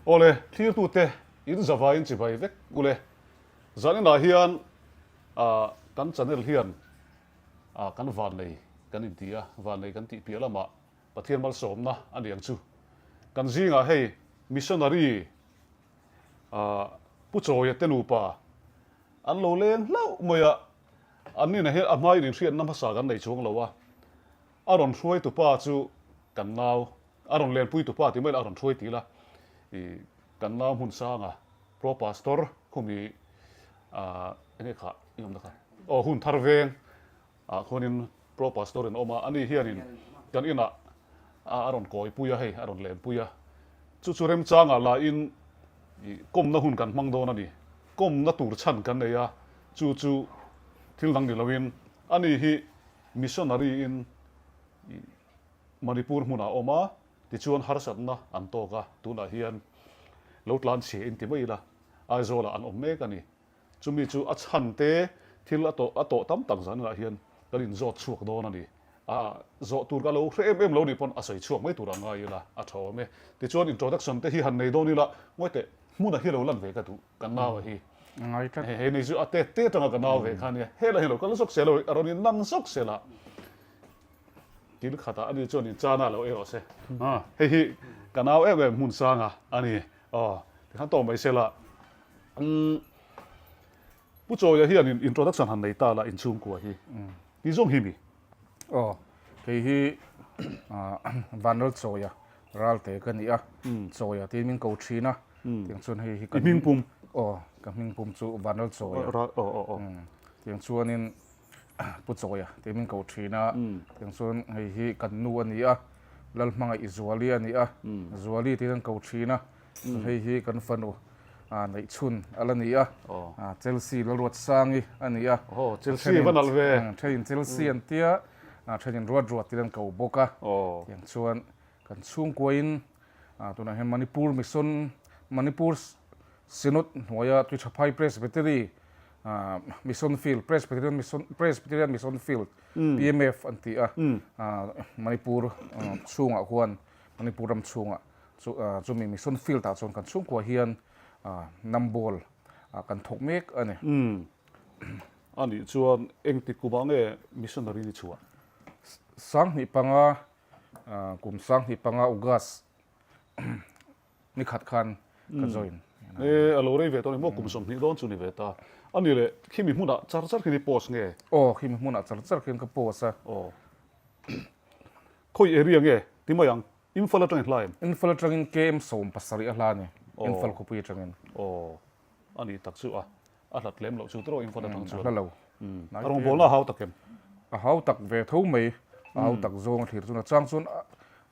Awle, thlirtute in zavaiin chibai vek ule. Zaninah hian kan channel hian kan vannei kan inti a, vannei kan tih piah lamah Pathian malsawmna a ni ang chu. Kan zingah hei missionary Pu Chawia te nupa an lo leng hlauh mai a, an nina hian a hmain inhriatna hmasa kan nei chuang lo a, a rawn hruai tupa chu kan nau, a rawn lenpui tupa ti mai la a rawn hruai ti la, ih kan nau hmun sanga Pro Pastor khumi eng nge kha i awmna kha aw hun thar veng ah khuanin Pro Pastor in a awm a, ani hianin kan inah a rawn kawipui a hei a rawn lenpui a, chu chu remchangah lahin ih kawmna hun kan hmang dawn a ni, kawmna tur chhan kan nei a, chu chu thil dang ni loin ani hi missionary in ih Manipur hmunah a awm a, tichuan harsatna an tawk a, tunah hian lo tlanchhia in ti mai ila Aizawlah an awm mek a ni. Chumi chu a chhan te thil a tawh a tawh tam tak zanah hian kan inzawt chhuak dawn a ni. A zawh tur ka lo hre em em lo nih pawn a sawi chhuak mai tur a ngai ila a tha awm e. Tichuan introduction te hi han nei dawn ila ngawi teh hmuna hi lo lan ve ka duh ka nau a hi. Ngai tlat. He ni chu a te te atanga ka nau ve kha nia helai hi lo kal zawk se lo a rawn innang zawk se la. Kil khatah ani chuan in chana lo ei rawh se. Hei hi ka nau em em hmun sanga a ni. Aw tikhan tawh mai se la. Umm Pu Chawia hian in introduction han nei ta la inchhungkua hi. Ti zawng hi mi? Aw kei hi Vanral Chawia Ralte ka ni a. Chawia tiin min ko thin a. Tiang chuan hei hi ka I hming pum? Aw ka hming pum chu Vanral Chawia. Aw aw aw. Tiang chuanin Pu Chawia tih min ko thin a, tiang chuan hei hi kan nu a ni a, Lalhmangaih Zuali a ni a, Zuali tiin an ko thin a, hei hi kan fanu Neihchhun a la ni a, Chelsea Lalruatsangi a ni a, thenin Chelsea an tia, thenin Ruatruat tiin an ko bawk a, tiang chuan kan chhungkuain tunah hian Manipur Mission Manipur Synod hnuaia Tuichaphai Presbytery Mission Field, Presbyterian Mission, Presbyterian Mission Field, PMF an ti a, Manipur chhungah khuan, Manipur ram chhungah chu chumi Mission Field ah chuan kan chhungkua hian Nambol kan thawk mek a ni. A nih chuan engtik kumah nge missionary ni chhuah? 2005, kum 2005 August Ni khat khan ka join. E, a lo rei ve tawh a ni maw? Kum 20 dawn chu ni ve ta. A ni le, khimi hmunah char char khian i post nge? Aw, khimi hmunah char char khian ka post a. Aw. Khawi area nge? Ti mai ang. Imphal atangin hla em? Imphal atangin KM 17 a hla a ni. Imphal khawpui atangin. Aw. A ni tak chu a, a hlat lem loh chu tawh Imphal atang chuan. A hla lo. A rawngbawlna a hau tak em? A hau tak ve tho mai. A hau tak zawng a thlir chuan a chang chuan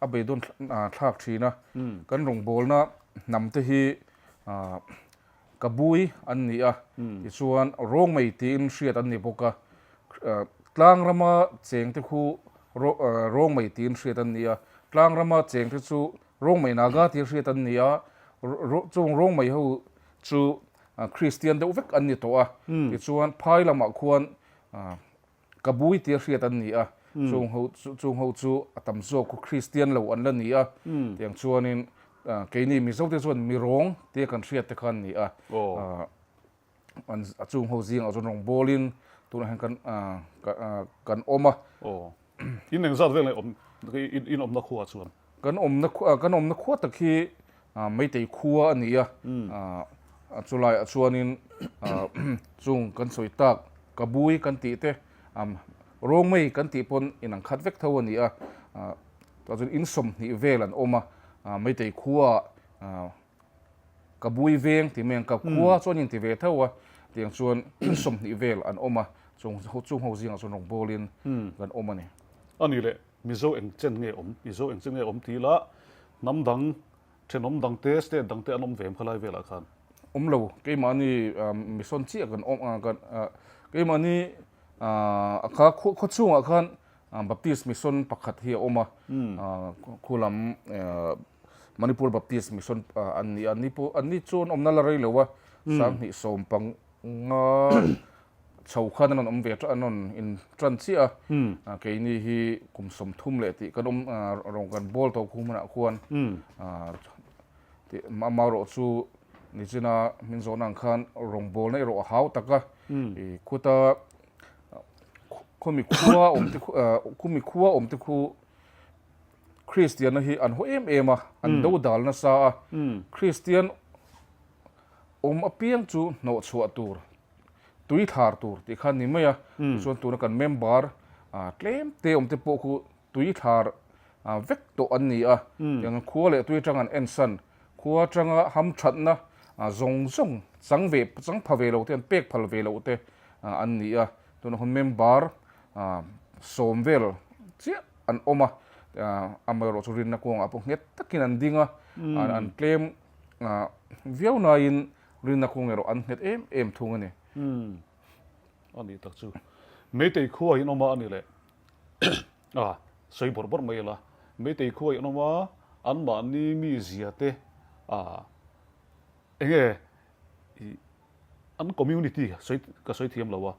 a beidawn thlak thin a. Kan rawngbawlna hnam te hi ka bui an ni a, tichuan rawngmei tiin hriat an ni bawk a. Tlang rama cheng te khu rawngmei tiin hriat an ni a, tlang rama cheng te chu Rongmei Naga tia hriat an ni a, chung Rongmei ho chu Kristian deuh vek an ni tawh a, tichuan phai lamah khuan Kabui tia hriat an ni a, chung ho chung ho chu a tam zawk khu Kristian lo an la ni a, tiang chuanin keini Mizote chuan Mirawng tia kan hriat te kha an ni a. An a chung ho zingah chuan rawn bawlin tunah hian kan kan awm a. Aw. In engzat vel nge awm in awmna khua chuan? Kan awmna khua kan awmna khua tak hi Meitei khua a ni a. Chulaiah chuanin chung kan sawi tak Kabui kan tih te Rongmei kan tih pawn inang khat vek tho a ni a. Tah chuan in 20 vel an awm a. Meitei khua Ka bui veng ti mai ang, ka khua chuan in ti ve tho a, tiang chuan 20 vel an awm a, chung chung ho zingah chuan rawn bawlin kan awm a ni. A ni le, Mizo eng chen nge awm, Mizo eng chen nge awm ti ila, hnam dang, thenawm dang te, state dang te an awm ve em khalai velah khan? Awm lo, keimahni mission chiah kan awm, kan keimahni a kha khaw chhungah khan Baptist mission pakhat hi a awm a, khu lam Manipur Baptist Mission an ni a, ni pawh an ni chuan awmna la rei lo a, 2015 chho khan an rawn awm ve an rawn in tan chiah a, keini hi kum 30 leh tih kan awm rawn kan bawl tawh khu hmunah khuan. Tih amaherawh chu nichina min zawhna ang khan rawngbawlna erawh a hau tak a, i khuta khawmi khua awm te khumi khua awm te khu Kristianna hi an haw em em a, an do dal nasa a, Kristian awm apiang chu hnawh chhuah tur, tui thlar tur tih kha ni mai a, tichuan tuna kan member tlem te awm te pawh khu tui thlar vek tawh an ni a, tiang khua leh tui atang an ensan, khua atanga hamthatna zawng zawng chang ve chang pha ve lo te an pek phal ve loh te an ni a, tunah hun member sawm vel chiah an awm a, amaherawh chu rinna kawngah pawh nghet takin an ding a, an tlem viau naiin rinna kawng erawh an nghet em em thung a ni. A nih tak chu. Meitei khua in awm a a ni leh. A, sawi bawrh bawrh mai ila. Meitei khua in awm a, anmahni mizia te a enge i an community sawi ka sawi thiam lo a,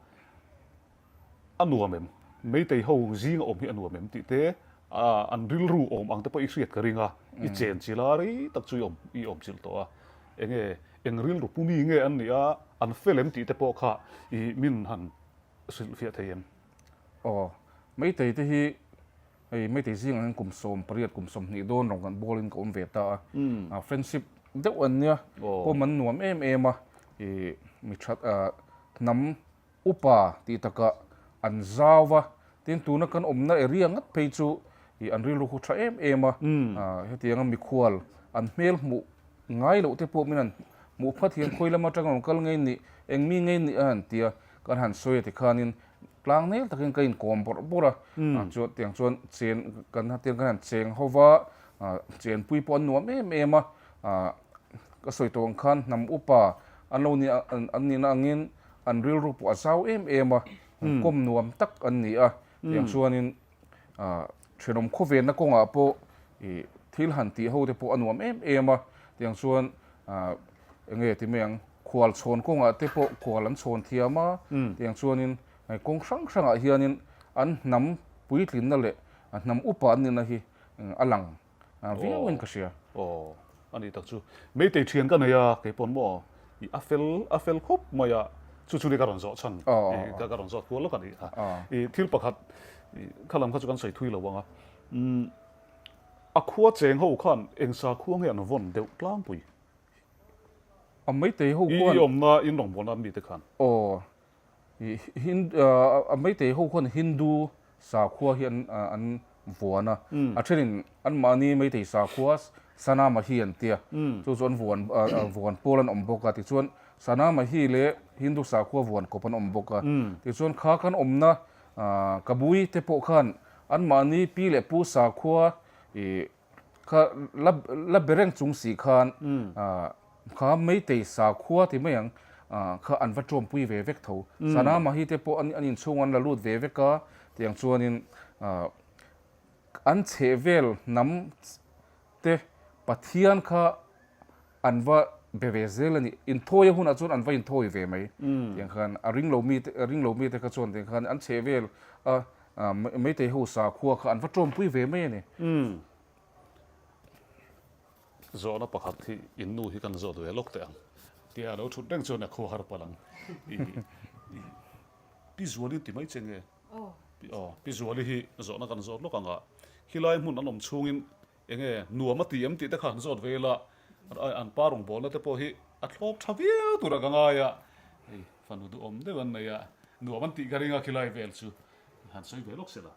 a nuam em? Meitei ho zinga awm hi a nuam em tih te a an rilru awm ang te pawh i hriat ka ring a, i chen chilh a rei tak chu i awm i awm chilh tawh a, enge eng rilru pu mi nge an nih a, an fel em tih te pawh kha i min han hrilhfiah thei em? Aw, Meitei te hi hei Meitei zingah hian kum 18 kum 20 dawn rawng kan bawlin ka awm ve ta a, friendship deuh an nia, kawm an nuam em em a, ih mi that hnam upa tih takah an zau va, tin tuna kan awmna area ngat phei chu ih an rilru khu tha em em a, hetianga mikhual an hmel hmuh ngai loh te pawh min han hmuh phat hian khawi lam atanga rawn kal ngei nih eng mi ngei nih a han ti a, kan han sawi a tikhanin tlang nel takin ka inkawm bawrh bawrh a, chuan tiang chuan chen kan tiang kan han cheng ho va, chenpui pawh an nuam em em a, ka sawi tawh ang khan hnam upa an lo nih an nihna angin an rilru pawh a zau em em a, kawm nuam tak an ni a, tiang chuanin thenawm khawvenna kawngah pawh ih thil han tih ho te pawh a nuam em em a, tiang chuan eng nge ti mai ang khual chhawn kawngah te pawh khual an chhawn thiam a, tiang chuanin kawng hrang hrangah hianin an hnam puitlinna leh hnam upa an nihna hi a lang viau in ka hria. Aw, a nih tak chu. Meitei thian ka nei a, kei pawn maw i a fel a fel khawp mai a, chu chu ni ka rawn zawh chhan i ka rawn zawt kual lawk a nih kha. I thil pakhat i kha lam kha chu kan sawi thui lo ang a, umm a khua cheng ho khan eng sakhua nge an vawn deuh tlangpui? A meitei ho khuan. I awmna in rawngbawlna an mite khan. Aw, A Meitei ho khuan Hindu sakhua hi an vuan a, a thenin anmahni Meitei sakhua Sanamahi an tia, chu chu an vuan vuan pawl an awm bawk a, tichuan Sanamahi leh Hindu sakhua vuan kawp an awm bawk a, tichuan kha kan awmna Kabui te pawh khan anmahni pi leh pu sakhua ih Kha la la be reng chung si khan kha Meitei sakhua ti mai ang kha an va tawmpui ve vek tho. Sanamahi te pawh an inchhung an la lut ve vek a, tiang chuanin an chhehvel hnam te Pathian kha an va be ve zel a ni. Inthawi a hunah chuan an va inthawi ve mai. Tiang khan a ring lo mi te ring lo mi te kha chuan tiang khan an chheh vel a Meitei ho sakhua kha an va tawmpui ve mai a ni. Zawhna pakhat hi in nu hi kan zawt ve lawk teh ang. Tia a lo thut reng chuan a khua har palh ang. Pi Zuali ti mai che nge? Aw, Pi Zuali hi zawhna kan zawt lawk ang a, khilai hmun an awm chhungin Enge nuam a ti em tih te kha han zawt ve ila, an pa rawngbawlna te pawh hi a thlawp tha viau tur a ka ngai a, hei fanu duhawm deuh an nei a, nuam an tih ka ring a khilai vel chu han sawi ve lawk se la.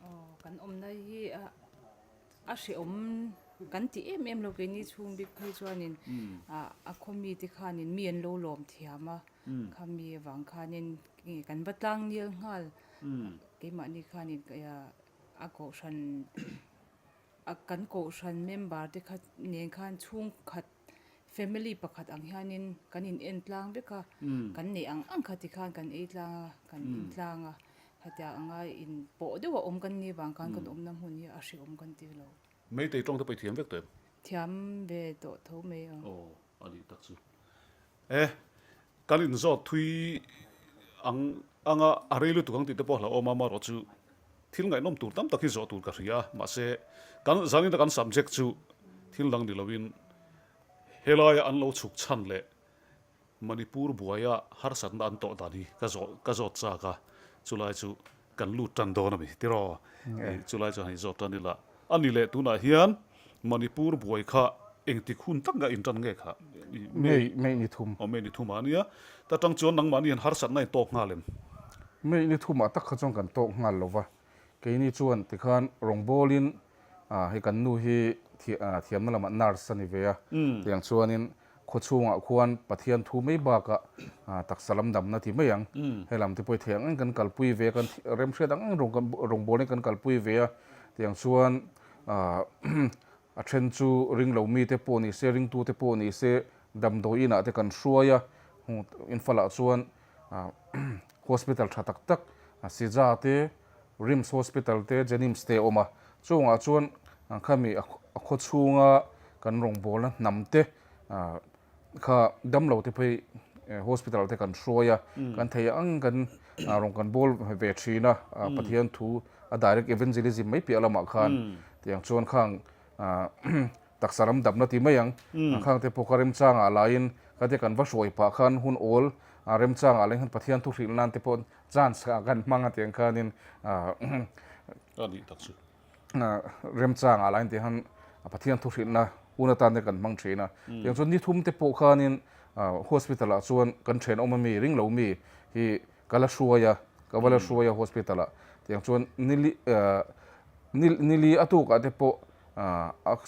Aw kan awmna hi a hrehawm kan ti em em lo keini chhung bik phei chuanin a khaw mite khanin mi an lo lawm thiam a, khami avang khanin kan va tlang nil nghal keimahni khanin a kohhran A kan kohhran member te kha nen khan chhungkhat family pakhat ang hianin kan in en tlang vek a, kan neih ang ang kha tikhan kan ei tlang a, kan in tlang a, hetiang anga in pawh deuh a awm kan nih vang khan kan awmna hmun hi a hrehawm kan ti lo. Meitei tawng te pawh i thiam vek tawh em? Thiam ve tawh tho mai a. Aw, a nih tak chu. E, kan inzawt thui ang anga a rei lutuk ang tih te pawh hlauhawm a, amaherawh chu thil ngaihnawm tur tam tak hi zawh tur ka hria a, mahse kan zanin a kan subject chu thil dang ni loin Helaia an lo chhuk chhan leh Manipur buaia harsatna an tawh dan hi ka zawh ka zawt chak a, chulai chu kan lut tan dawn a mi tiraw? Chulai chuan hei zawt tan ila a ni leh tunah hian Manipur buai kha engtik hun tak nge a intan nge kha? May May ni thum. Aw May ni thumah a nia. Ta tang chuan nangmahni hian harsatna in tawk nghal em? May ni thumah tak kha chuan kan tawk nghal lo va, keini chuan tikhan rawngbawlin hei kan nu hi thiamna lamah nurse a ni ve a, tiang chuanin Khaw chhungah khuan Pathian thu mai bakah taksa lam damna ti mai ang. He lam te pawh i theih ang ang kan kalpui ve a, kan remhriat ang ang rawngbawlin kan kalpui ve a. Tiang chuan a then chu ringlo mite pawh ni se, ringtute pawh ni se damdawi inah te kan hruai a. Imphal-ah chuan hospital tha tak tak Sija te, RIMS Hospital te, Jenims te a awm a. Chungah chuan khami a khaw chhunga kan rawngbawlna hnam te kha damlo te phei hospital te kan hruai a, kan thei ang kan rawn kan bawl ve thin a, Pathian thu a direct evangelism mai piah lamah khan tiang chuan khang taksa ram damna ti mai ang khang te pawh kha remchangah laiin khatia kan va hruai pah khan hun awl remchangah laiin khan Pathian thu hrilh nan te pawh chance ah kan hmang a tiang khanin a nih tak chu. Remchangah lah engtiang hian Pathian thu hrilhna hun atan te kan hmang thin a. Tiang chuan ni thum te pawh khanin hospital ah chuan kan thenawm ami ring lo mi hi ka la hruai a, ka va la hruai a hospital ah. Tiang chuan nili nili a tukah te pawh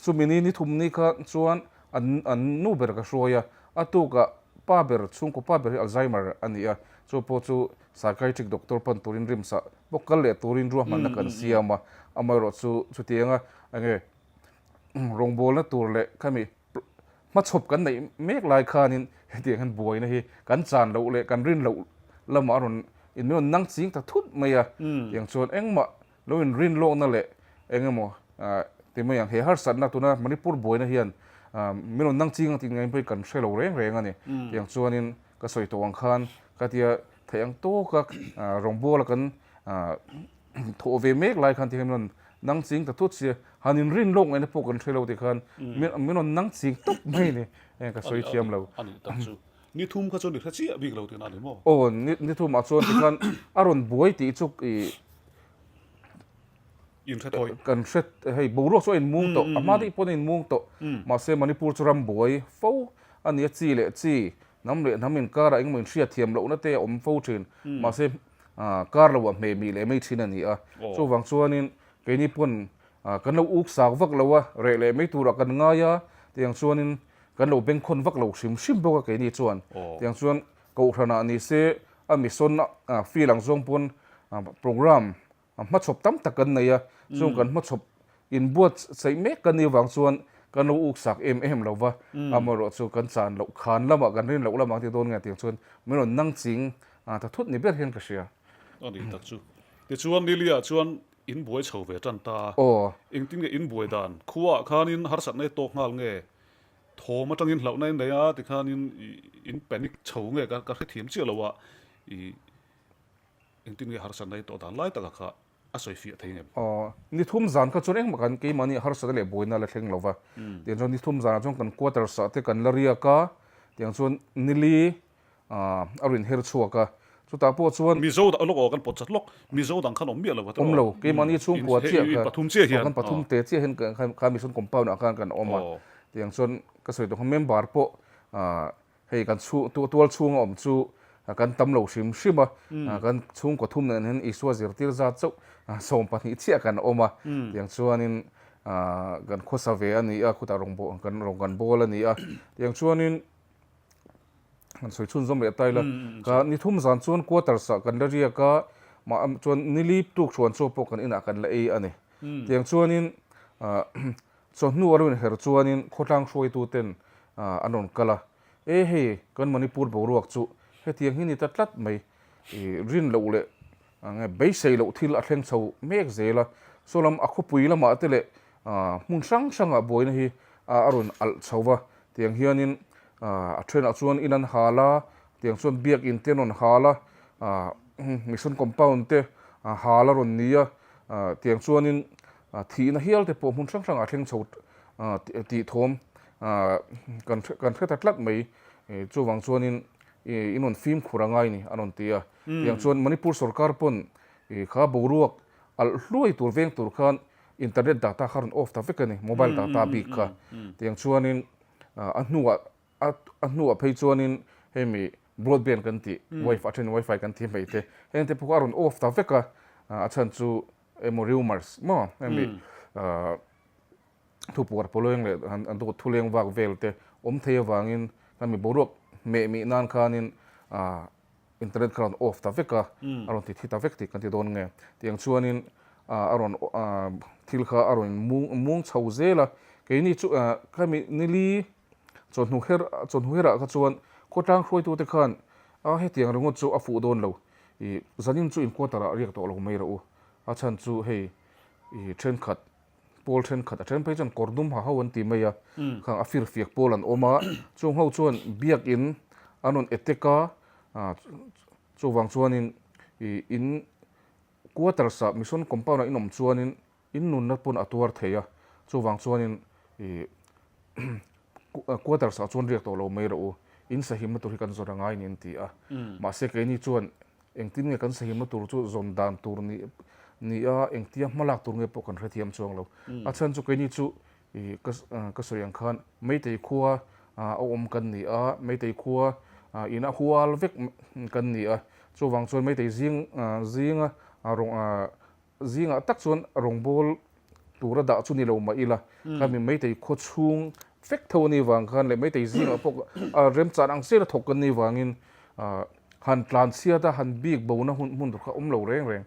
chumi ni ni thum ni kha chuan an nu ber ka hruai a, a tukah pa ber chhungkaw pa ber hi Alzheimer a ni a, chu pawh chu psychiatric doctor pan turin rimsah bawk kal leh turin ruahmanna kan siam a, amaherawh chu chutianga enge rawngbawlna tur leh khami hmachhawp kan neih mek lai khanin hetiang hian buaina hi kan chan loh leh kan rin loh lamah a rawn in rawn nang ching ta thut mai a, tiang chuan engmah lo in rin lawkna leh engemaw ti mai ang he harsatna tuna Manipur buaina hian min rawn nang ching ang tih ngaih pawhin kan hre lo reng reng a ni, tiang chuanin ka sawi tawh ang khan khatia Theih ang tawka rawngbawla kan thawh ve mek lai khan tikhan min rawn nang ching ta thut sia, han in rin lawk ngaihna pawh kan hre lo tikhan min rawn nang ching tawp mai ni, ka sawi thiam lo. A nih tak chu. Ni thum kha chuan i hre chiah bik lo tihna a ni maw? Aw, ni thumah chuan tikhan a rawn buai tih chu i In hre tawih. Kan hre, hei boruak chu a inmung tawh, a hma daih pawn a inmung tawh, mahse Manipur chu ram buai fo a ni a, chi leh chi Hnam leh hnam inkarah engemaw inhriat thiam lohna te a awm fo thin. Mahse, kar loah hmeh mih leh mai thin a ni a. Chuvang chuanin keini pawn kan lo uk sak vak lo a, reh leh mai turah kan ngai a, tiang chuanin kan lo bengkhawn vak lo hrim hrim bawk a keini chuan. Tiang chuan Kohhranah ni se a mission field ang zawng pawn programme Hmachhawp tam tak kan nei a, chung kan hmachhawp inbuatsaih mek kan nih avang chuan kan lo uksak em em lo va, amaherawh chu kan chan loh khan lamah kan rin loh lamah ang ti dawn nge tiang chuan min rawn nang ching ta thut ni ber hian ka hria. A nih tak chu. Tichuan Nilia chuan in buai chho ve tan ta. Aw. Engtin nge in buai dan? Khuaah khanin harsatna i tawk nghal nge? Thawm atangin hlauhna in nei a tikhanin in panic chho nge ka hrethiam chiah lo a i Engtin nge harsatna i tawh dan lai taka kha a sawi fiah thei ngem? Aw, ni thum zan kha chuan engmah kan keimahni harsatna leh buaina la thleng lo va. Tiang chuan ni thum zanah chuan kan quarters ah te kan la riak a, tiang chuan nili a rawn her chhuak a. Chutah pawh chuan. Mizo dang lawk aw kan pawt chat lawk, Mizo dang khan awm miah lo va tawh. Awm lo, keimahni chhungkua chiah kha. Pathum chiah hian. Kan pathum te chiah hian kha mission compound ah khan kan awm a. Tiang chuan ka sawi tawh kha member pawh Hei kan chhung tual chhunga awm chu kan tam lo hrim hrim a, kan chhungkaw thum nen hian Isua zirtir zat chauh 12 chiah kan awm a, tiang chuanin kan khawsa ve a ni a, khutah rawng kan rawng kan bawl a ni a, tiang chuanin kan sawi chhunzawm leh ta ila, ka ni thum zan chuan quarters ah kan la riak a, mah chuan nilip tuk hruan chaw pawh kan inah kan la ei a ni, tiang chuanin Chawhnu a rawn her chuanin khawtlang hruaituten an rawn kal a, E hei, kan Manipur boruak chu hetiang hi ni ta tlat mai, i rin loh leh nge beisei loh thil a thleng chho mek zel a, saw lam a khawpui lamah te leh hmun hrang hrangah buaina hi a rawn alh chho va, tiang hianin a thenah chuan in an hal a, tiang chuan biakin te an rawn hal a, mission compound te hal a rawn ni a, tiang chuanin Thihna hial te pawh hmun hrang hrangah thleng chho tih thawm kan kan hre ta tlat mai. Chuvang chuanin i rawn fimkhur a ngai ni a rawn ti a. Tiang chuan Manipur sorkar pawn kha boruak alh hluai tur veng tur khan internet data kha a rawn off ta vek a ni, mobile data bik kha. Tiang chuanin a hnuah a hnuah phei chuanin hemi broadband kan tih wifi a then wifi kan tih mai te heng te pawh kha a rawn off ta vek a, a chhan chu emaw rumours maw hemi thupuar pawleng leh an dawt thuleng vak vel te awm thei avangin khami boruak meh mih nan khanin internet kha a rawn off ta vek a, a rawn ti thi ta vek tih kan ti dawn nge. Tiang chuanin a rawn thil kha a rawn mung chho zel a, keini chu khami nili chawhnu her chawhnu herah kha chuan khawtlang hruaitute khan a hetiang ringawt chu a fuh dawn lo, ih zanin chu in quarter ah riak tawh lo mai rawh u, a chhan chu hei ih thenkhat Pawl thenkhat a then phei chuan kawr dum ha ho an ti mai a, khang a firfiak pawl an awm a, chung ho chuan biakin an rawn attack a, chuvang chuanin ih in quarters ah mission compound ah in awm chuanin in nunna pawn a tuar thei a, chuvang chuanin ih quarters ah chuan riak tawh lo mai rawh u, in sahimna tur hi kan zawn a ngai ni an ti a, mahse keini chuan Engtin nge kan sahimna tur chu zawn dan tur ni ni a, engtia hma lak tur nge pawh kan hrethiam chuang lo. A chhan chu keini chu ih ka ka sawi ang khan Meitei khua a awm kan ni a, Meitei khua ina hual vek kan ni a, chuvang chuan Meitei zing zinga rawng Zingah tak chuan rawngbâwl tura dah chu ni lo mah ila, khami Meitei khaw chhung vek tho a nih vang khan leh Meitei zingah pawh a remchan ang chiah a thawk kan nih vangin han tlan chhiat a, han bik bona hun hmun tur kha awm lo reng reng,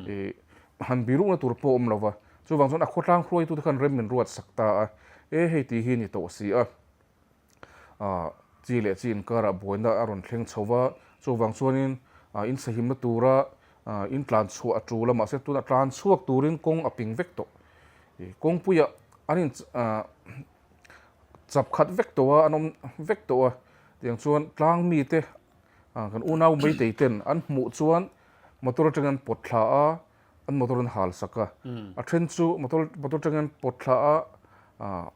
ih han birukna tur pawh awm lo va. Chuvang chuan a khawtlang hruaitute khan rem min ruat sak ta a, e hei tih hi ni tawh si a. Chi leh chi inkarah buaina a rawn thleng chho va, chuvang chuanin in sahimna tura in tlan chhuah a tul a, mahse tunah tlan chhuak turin kawng a ping vek tawh. Kawngpuiah an in chap khat vek tawh a, an awm vek tawh a, tiang chuan tlang mite kan unau meitei ten an hmuh chuan motor atangin an pawt thla a, an motor an hal sak a, a then chu motor motor atangin an pawt thla a.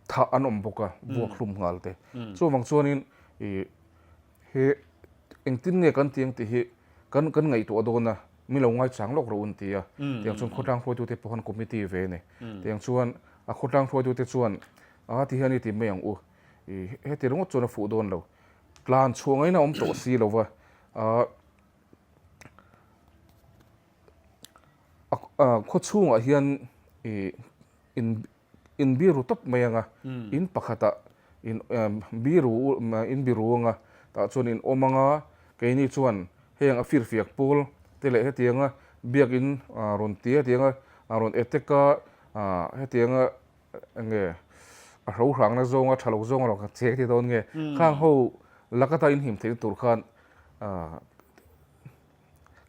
thah an awm bawk a, vuak hlum nghal te. Chuvang chuanin ih he engtin nge kan ti ang tih hi kan kan ngaihtuah dawn a, mi lo ngaichang lawk rawh u an ti a. Tiang chuan khawtlang hruaitute pawh khan committee ve a ni. Tiang chuan a khawtlang hruaitute chuan a ti hian i ti mai ang u, ih heti ringawt chuan a fuh dawn lo. Tlan chhuah ngaina awm tawh si lo va, ah khaw chhungah hian ih in in biru tawp mai anga, in pakhatah in biru in biru anga tah chuan in awm anga, keini chuan heng a firfiak pawl te leh hetianga biakin rawn ti hetianga rawn attack a hetianga enge a hro hrangna zawnga tha lo zawnga rawn cheng thei dawn nge khang ho lakata in him theihna tur khan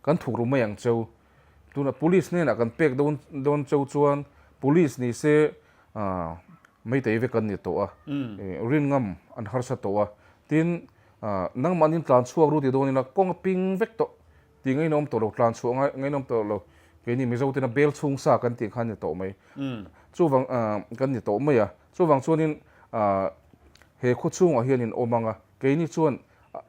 Kan thuk ru mai ang cheu. Tunah police hnenah kan pek dawn dawn cheu chuan police ni se ah meitei vek an ni tawh a, rin ngam an harsa tawh a. Tin, ah nangmahni tlan chhuak ru ti dawn ila kawng a ping vek tawh tih ngaihna awm tawh lo, tlan chhuah ngai ngaihna awm tawh lo. Keini Mizo tena bel chhung sa kan tih kha a ni tawh mai. Chuvang ah kan ni tawh mai a. Chuvang chuanin ah he khaw chhungah hian in awm ang a, keini chuan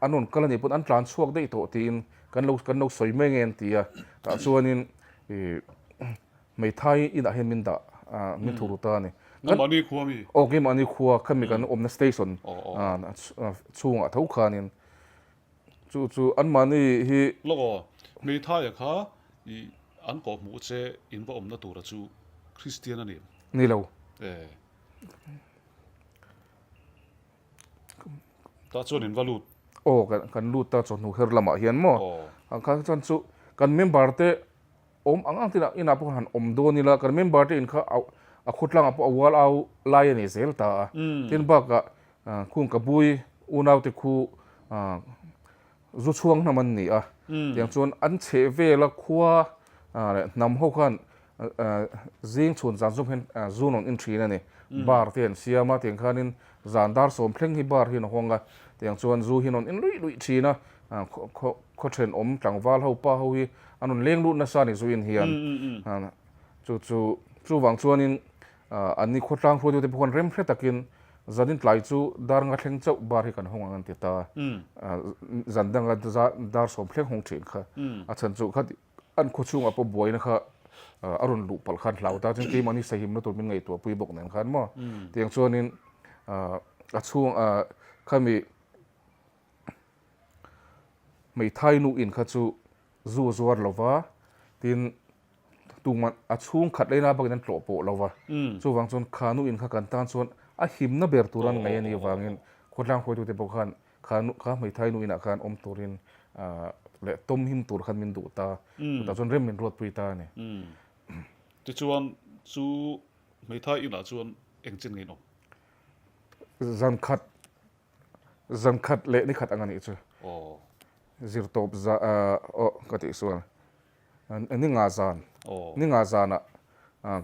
An rawn kal a nih pawn an tlan chhuak daih tawh tiin kan lo kan lo sawi mai nge an ti a, tah chuanin ih hmeithai inah hian min dah ah min thuru ta a ni. Nangmahni khua mi? Aw keimahni khua khami kan awmna station ah chhungah tho khanin chu chu anmahni hi. Lawk aw, hmeithaia kha ih an kawhhmuh che in va awmna tura chu Kristian a ni em? Ni lo. E. Tah chuan in va lut. Aw kan kan lut ta chawhnu her lamah hian maw. Aw. Kha chuan chu kan member te awm ang ang tinah inah pawh han awm dawn ila kan member te in kha a khawtlangah pawh a ual au lai a ni zel ta a. Tin bakah khung ka bui unau te khu zu chhuang hnam an ni a, tiang chuan an chheh vela khua leh hnam ho khan zing chhun zan zawng hian zu rawn in thin a ni. Bar te an siam a, tiang khanin zan dar sawm thleng hi bar hi an hawng a, tiang chuan zu hi an rawn in luih luih thin a, khaw thenawm tlangval ho pa ho hi an rawn leng lut nasa a ni zu in hian. Chu chu chuvang chuanin anni khawtlang hruaitute pawh khan rem hre takin. Zanin tlai chu dar nga thleng chauh bar hi kan hawng ang an ti ta. Zan danga dar sawm thleng hawng thin kha. A chhan chu kha an khaw chhungah pawh buaina kha a rawn luh palh khan hlau ta. Chuan keimahni sahimna tur min ngaihtuah pui bawk nen khan maw. Tiang chuanin a chhung khami hmeithai nu in kha chu zu zuar lova tin Tumah a chhung khat leina bakin an tlawh pawh lo va, chuvang chuan kha nu in kha kan tan chuan a himna ber tur an ngaih a nih avangin khawtlang hruaitute pawh khan kha nu kha hmeithai nu inah khan awm turin leh tawm him tur khan min duh ta, chutah chuan rem min ruatpui ta a ni. Tichuan chu hmeithai inah chuan engchen nge in awm? Zan khat zan khat leh ni khat ang a nih chu. Zirtawp za aw ka tih sual. Ni nga zan, ni nga zanah,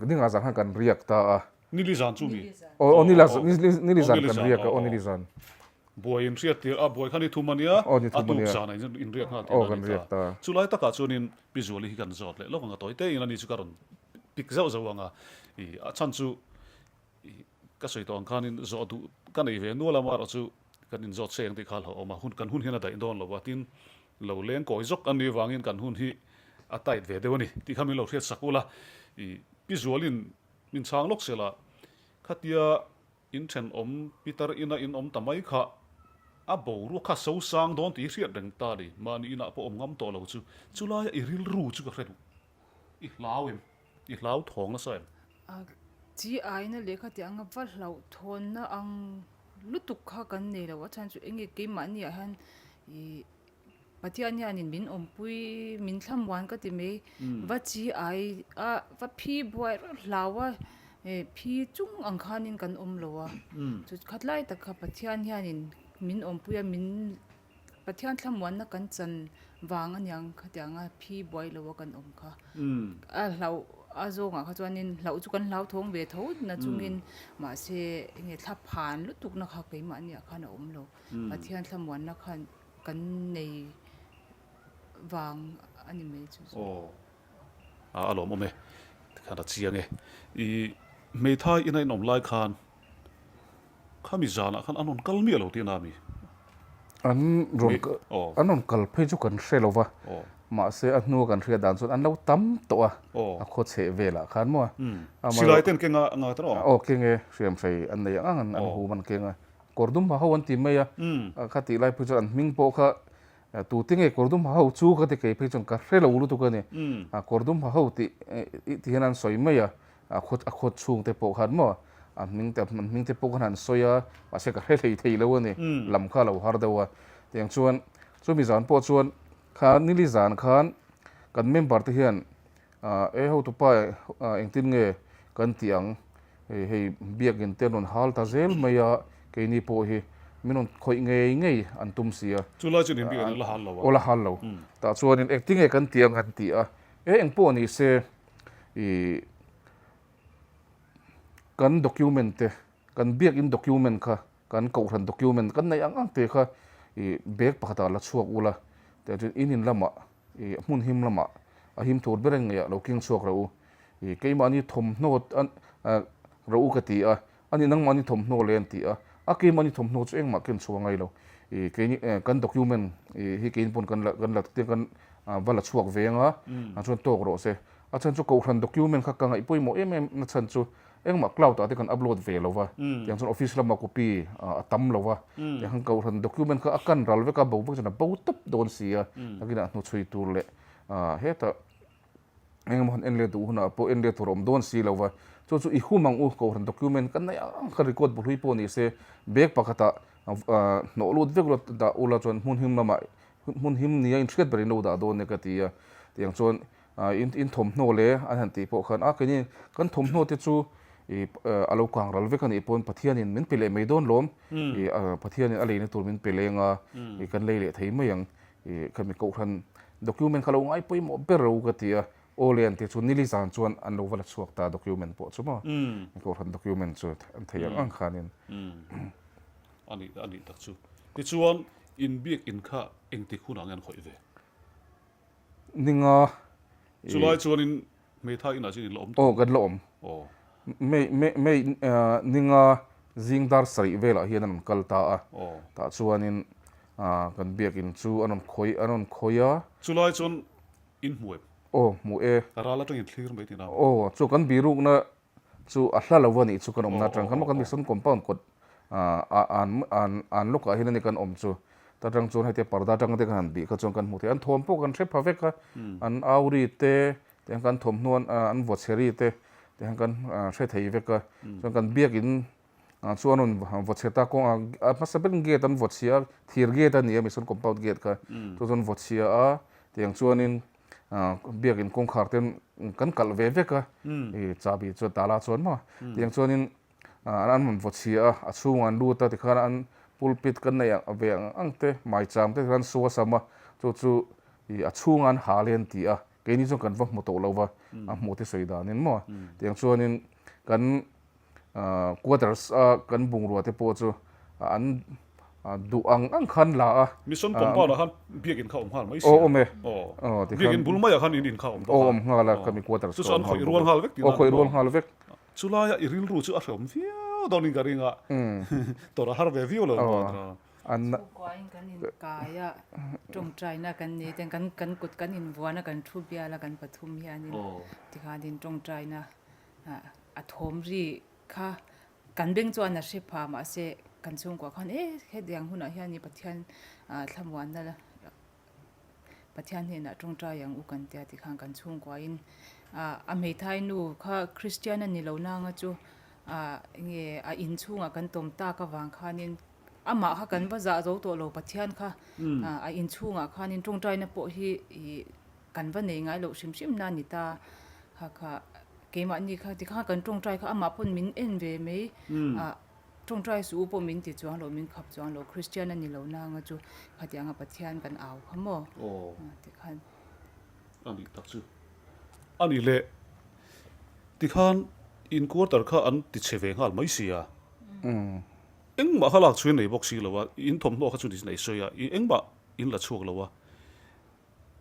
ni nga zan khan kan riak ta a. Nili zan chu mi? Aw, nili zan kan riak a, aw nili zan. Buai in hriat tir a, buai kha ni thum a nia, a tuk zanah in riak nghal tih a ni ta. Chulai takah chuanin Pi Zuali hi kan zawt leh lawk ang a, tawi tein a ni chu ka rawn pik zauh zauh ang a, a chhan chu Ka sawi tawh ang khanin zawh duh ka nei ve nual a, amaherawh chu kan inzawt seng tih kha a hlauhawm a, hun kan hun hian a daih dawn lo a, tin lo leng kawi zawk an nih avangin kan hun hi a tight ve deuh a ni tih kha min lo hriat sak ula, i Pi Zualin min chhang lawk sela, khatia in thenawm Peter ina in awm ta mai kha a boruak kha so sang dawn tih hi hriat reng ta a ni, mahni inah pawh awm ngam tawh lo chu, chulaia i rilru chu ka hre duh, i hlau em? I hlau thawng nasa em? A chi aina lehkha tih anga va hlauhthawnna ang lutuk kha kan nei lo a chhan chu enge keimahni ah hian ih Pathian hianin min awmpui min thlamuan ka ti mai va chi ai a va phi buai reuh hlau a eh phi chung ang khanin kan awm lo a chu khat lai tak kha Pathian hianin min awmpui a min Pathian thlamuanna kan chan vang aniang khatianga phi buai lo a kan awm kha. A hlauh a zawngah kha chuanin hlauh chu kan hlauthawng ve tho na chungin mahse enge thla phan lutukna kha keimahniah khan a awm lo. Pathian thlamuanna khan kan nei vang a ni mai chu chu. Aw a lawmawm e tikhan a chiang e. I hmeithai ina inawm lai khan Khami zanah khan an rawn kal miah lo tihna a mi? An rawn an rawn kal phei chu kan hre lo va, mahse a hnua kan hriat dan chuan an lo tam tawh a, a khaw chheh velah khan maw. Silai ten keng a ngai ta rawh? Aw keng e, hriamhrei an nei ang ang an hum an keng a, kawr dum ha ho an ti mai a, kha tih lai phei chuan an hming pawh kha tute nge kawr dum ha ho chu ka ti kei phei chuan ka hre lo lutuk a ni, kawr dum ha ho tih ti hian an sawi mai a, A khawt a khawt chhung te pawh khan maw a hming te an hming te pawh khan han sawi a mahse ka hre hlei thei lo a ni lam kha a lo har deuh a tiang chuan chumi zan pawh chuan kha nili zan khan kan member te hian ah e hotupa engtin nge kan tih ang hei biakin te an rawn hal ta zel mai a keini pawh hi min rawn khawih ngei ngei an tum si a Chu lai chuan inbiak an la hal lo a aw la hal lo tah chuanin engtin nge kan tih ang han ti a e eng pawh ni se Ih kan document te kan biakin document kha kan kohhran document kan neih ang ang te kha ih bag pakhatah la chhuak ula tah chuan in in lamah ih hmun him lamah a him tur ber eng ngeiah lo keng chhuak rawh u ih keimahni thawmhnaw ah rawh u ka ti a Ani nangmahni thawmhnaw le an ti a, a keimahni thawmhnaw chu engmah ken chhuah ngai lo. Ih keini kan document ih hi keini pawn kan la kan la kan va la chhuak ve anga ah chuan tawk rawh se. A chhan chu Kohhran document kha ka ngaih pawimawh em em na chhan chu engmah cloud ah te kan upload ve lo va, tiang chuan office lama copy a tam lo va, tiang khan Kohhran document kha a kan ral vek a, bo vek chuan a bo tawp dawn si a, nakinah hnuchhui tur leh hetah Engemaw han en let duh hunah pawh en let tur a awm dawn si lo va, chu chu i hum ang u, Kohhran document kan nei ang kha record bu hlui pawh ni se, bag pakhatah hnawh lut vek ula dah ula chuan hmun him lamah hmun him nia inhriat ber in lo dah dawn nia ka ti a, tiang chuan in in thawmhnaw le an han tih pawh khan a keini kan thawmhnaw te chu ih a lo kang ral vek a nih pawn Pathianin min pe leh mai dawn lawm, ih Pathianin a leina tur min pe leng a, ih kan lei leh thei mai ang. Ih khami kohhran document kha lo ngai pawimawh ber ro ka ti a, aw le an ti chu nili zan chuan an lo va la chhuak ta document pawh chu maw kohhran document chu an thei ang ang khanin. A nih a nih tak chu. Tichuan inbiak in kha engtik hunah nge an khawih ve? Ninga. Chulai chuanin hmeithai inah chuan in la awm tawh? Aw kan la awm. Aw. May may may ninga. Zing dar sarih velah hian an rawn kal ta a, tah chuanin kan biakin chu an rawn khawih an rawn khawih a. Chulai chuan in hmu em? Aw, hmu e. Ral atangin thlir mai tina. Aw, chu kan birukna chu a hla lo a nih chu kan awmna atang khan maw kan mission compound kawt an an an lawkah hian a ni kan awm chu. Ta tang chuan hetia parda atang te kan han bih kha chuan kan hmu thei a, an thawm pawh kan hre pha vek a, an au ri te Tiang kan thawmhnaw an an vaw chhe ri te tiang kan hre thei vek a, chuan kan biakin chu an rawn vaw chhe ta kawng a, a hmasa berin gate an vaw chhia a, thir gate a ni a mission compound gate kha chu chuan vaw chhia a, tiang chuanin biakin kawngkhar te kan kalh ve vek a, i chahbi chuan tala chuan maw tiang chuanin an rawn vaw chhia a, a chhungah an lut a tikhan an pulpit kan neih ve ang ang te maicham te khan suasam a chu chu i a chhungah an hal e an ti a. Keini chuan kan va hmu tawh lo va, a hmuh te sawi danin maw. Tiang chuanin kan quarters a kan bungrua te pawh chu an duh ang ang khan la a. Mission compound ah khan biakin kha awm nghal mai sia. Aw awm e. Aw biakin bul maiah khan in in kha awm bawk a. Aw awm nghal a khami quarters kha awm nghal bawk a. Chu chu an khawih rual nghal vek tihna. Aw khawih rual nghal vek. Chulaia i rilru chu a hrehawm viau dawnin ka ring a, tawrh a har ve viau lo maw. An. Chhungkuain kan inkai a, tawngtaina kan nei ten kan kan kut kan invuan a, kan thu bial a kan pathum hianin tikhanin tawngtaina a thawm ri kha kan beng chuan a hre pha mahse kan chhungkua khan e hetiang hunah hian i Pathian thlamuanna Pathian hnenah tawngtai ang u kan tia tikhan kan chhungkuain a hmeithai nu kha Kristian a ni lo nanga chu enge a inchhungah kan tawm tak avang khanin Amah kha kan va zah zo tawh lo Pathian kha a inchhungah khanin tawngtaina pawh hi ih kan va nei ngai loh hrim hrim na ni ta kha kha keimahni kha tikhan kan tawngtai kha amah pawn min en ve mai ah tawngtai suh u pawh min ti chuang lo min khap chuang lo Kristian a ni lo nanga chu khatianga Pathian kan au kha maw tikhan. A nih tak chu a ni leh tikhan in quarter kha an ti chhe ve nghal mai sia. Engmah kha lak chhuin nei bawk si lo a, in thawmhnaw kha chu ni nei sawi a, i engmah in la chhuak lo a,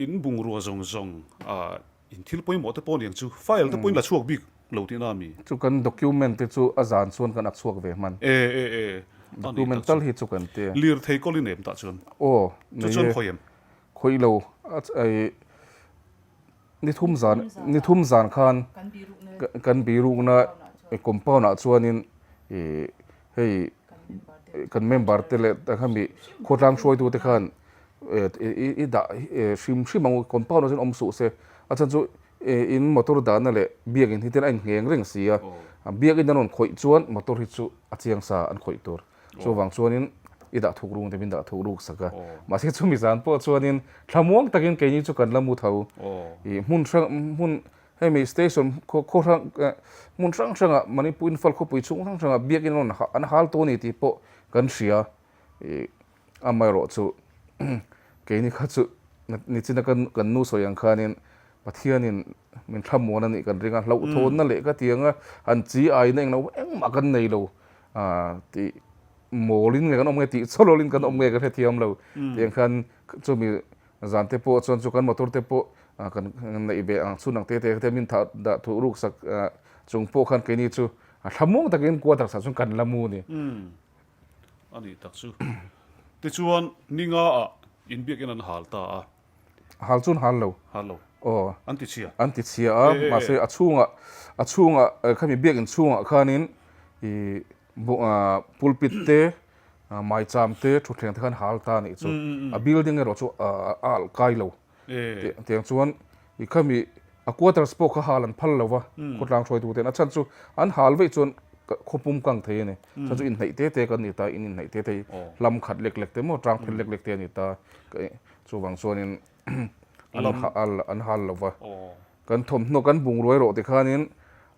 in bungrua zawng zawng ah in thil pawimawh te pawh niang chu file te pawh in la chhuak bik lo tihna a mi? Chu kan document te chu a zan chuan kan ak chhuak ve hman. E e e, a nih Document tak tal chu. hi chu kan ti. Lirthei kawl i nem tah chuan. Aw, Chu nei chuan e. khawi em? Khawih lo, a ch-ai. Ni thum zan ni thum zan khan kan birukna compound ah chuanin ih hei kan member te leh khami khawtlang hruaitu te khan i dah hrim hrim ang u compound ah chuan awm suh se a chhan chu in motor dahna leh biakin hi ten a inngheng reng si a biakin an rawn khawih chuan motor hi chu a chiang sa an khawih tur. Chuvang chuanin i dah thuk rung te min dah thuk ruk sak a. Mahse chumi zan pawh chuanin thlamuang takin keini chu kan la mu tho. I hmun hrang hmun hemi station khaw khaw hrang hmun hrang hrangah Manipur Imphal khawpui chhung hrang hrangah biakin rawn an hal tawh a ni tih pawh kan hria. I amaherawh chu keini kha chu nichina kan kan nu sawi ang khanin Pathianin min thlamuan a nih kan ring a, hlauhthawnna leh ka tianga han chi aina englo engmah kan nei lo. Tih mawlin nge kan awm nge tih chawlawlin kan awm nge ka hrethiam lo. Tiang khan chumi zan te pawh chuan chu kan motor te pawh kan neih ve ang chhun ang te te te min thah dah thuh ruk sak chung pawh khan keini chu thlamuang takin quarters ah chuan kan la mu a ni. A nih tak chu. Tichuan ninga ah inbiakin an hal ta a. Hal chuan hal lo. Hal lo. Aw. An ti chhia. An ti chhia a, mahse a chhungah, a chhungah khami biakin chhungah khanin i pulpit te, maicham te, thutthleng te khan hal ta a nih chu. A building erawh chu a alh kai lo. Tiang chuan i khami a quarters pawh kha hal an phal lo va, khawtlang hruaitu ten. A chhan chu an hal veih chuan khawpum kang thei a ni. Chhan chu inhnaih te te kan ni ta, in inhnaih te te hi hlam khat lek lek te maw, tang phel lek lek te a ni ta. Chuvang chuanin an hal lo va, kan thawmhnaw kan bungrua erawh tikhanin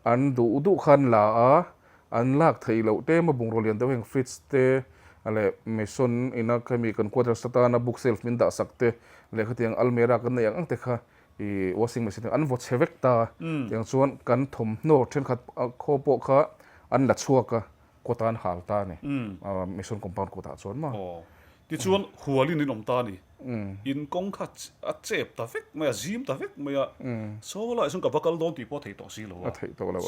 an duh duh khan la a, an lak theih loh tlem a bungrua lian deuh heng fridge te leh mason ina khami kan quarters atana book shelf min dah sak te leh khatiang almera kan neih ang ang te kha ih washing machine te an vaw chhe vek ta a, tiang chuan kan thawmhnaw thenkhat khaw pawh kha an la chhuak a, kawta an hal ta a ni, mason compound kawtah chuan maw. Tichuan hualin in awm ta a ni. In kawng kha a chep ta vek mai a, zim ta vek mai a. Saw laiah chuan ka va kal dawn tih pawh a theih tawh si lo a.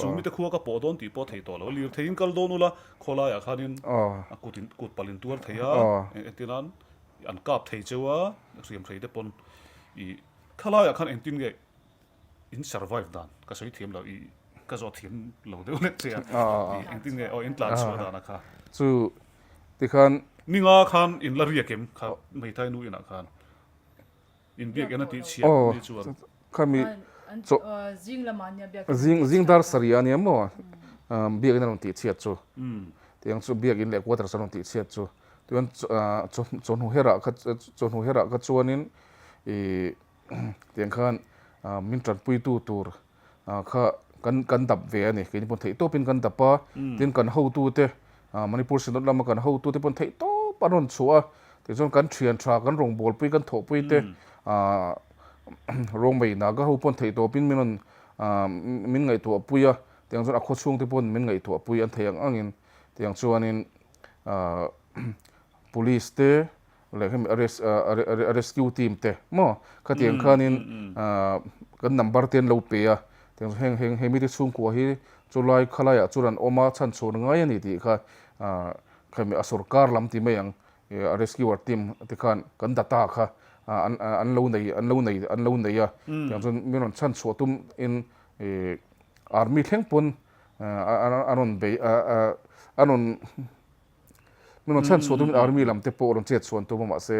Sumite khua ka pawh dawn tih pawh a theih tawh lo a. Lirtheiin kal dawn ula khawlaiah khanin a kut in kut palh in tuar thei a, engtin nan an kap thei cheu a, hriam thei te pawn i khalaiah khan engtin nge In survive dan ka sawi thiam lo i ka zawh thiam lo deuh lek che a i engtin nge aw in tlan chhuah dan a kha. Chu tikhan. Ninga khan in la riak em kha hmeithai nu inah khan in biak en a tih chhiat ni chuan. Khami chaw zing zing dar sarih a nia maw biak in a rawn tih chhiat chu tiang chu biak in leh quarters a rawn tih chhiat chu tichuan chawhnu herah kha chawhnu herah kha chuanin ih Tiang khan min tanpuitu tur kha kan kan dap ve a ni. Keini pawn theih tawpin kan dap a, tin kan hotute Manipur Synod lama kan hotute pawn theih tawp an rawn chhuah a. Tichuan kan thian tha, kan rawngbawlpui, kan thawhpui te Rongmei Naga ho pawn theih tawpin min rawn min ngaihtuahpui a. Tiang chuan a khawchhungte pawn min ngaihtuahpui an theih ang angin. Tiang chuanin Police te leh hemi a rescue team te maw khatiang khanin kan number te an lo pe a tiang chu heng heng hemi te chhungkua hi chulai khalaiah chuan an awm a chhanchhuah ngai a ni tih kha khami a sorkar lam ti mai ang a rescuer team te khan kan data kha an an lo nei an lo nei an lo nei a tiang chuan min rawn chhanchhuah tum in army thleng pawn a rawn bei a rawn Min rawn chhan chhuah tumin army lam te pawh rawn chet chhuan tum a mahse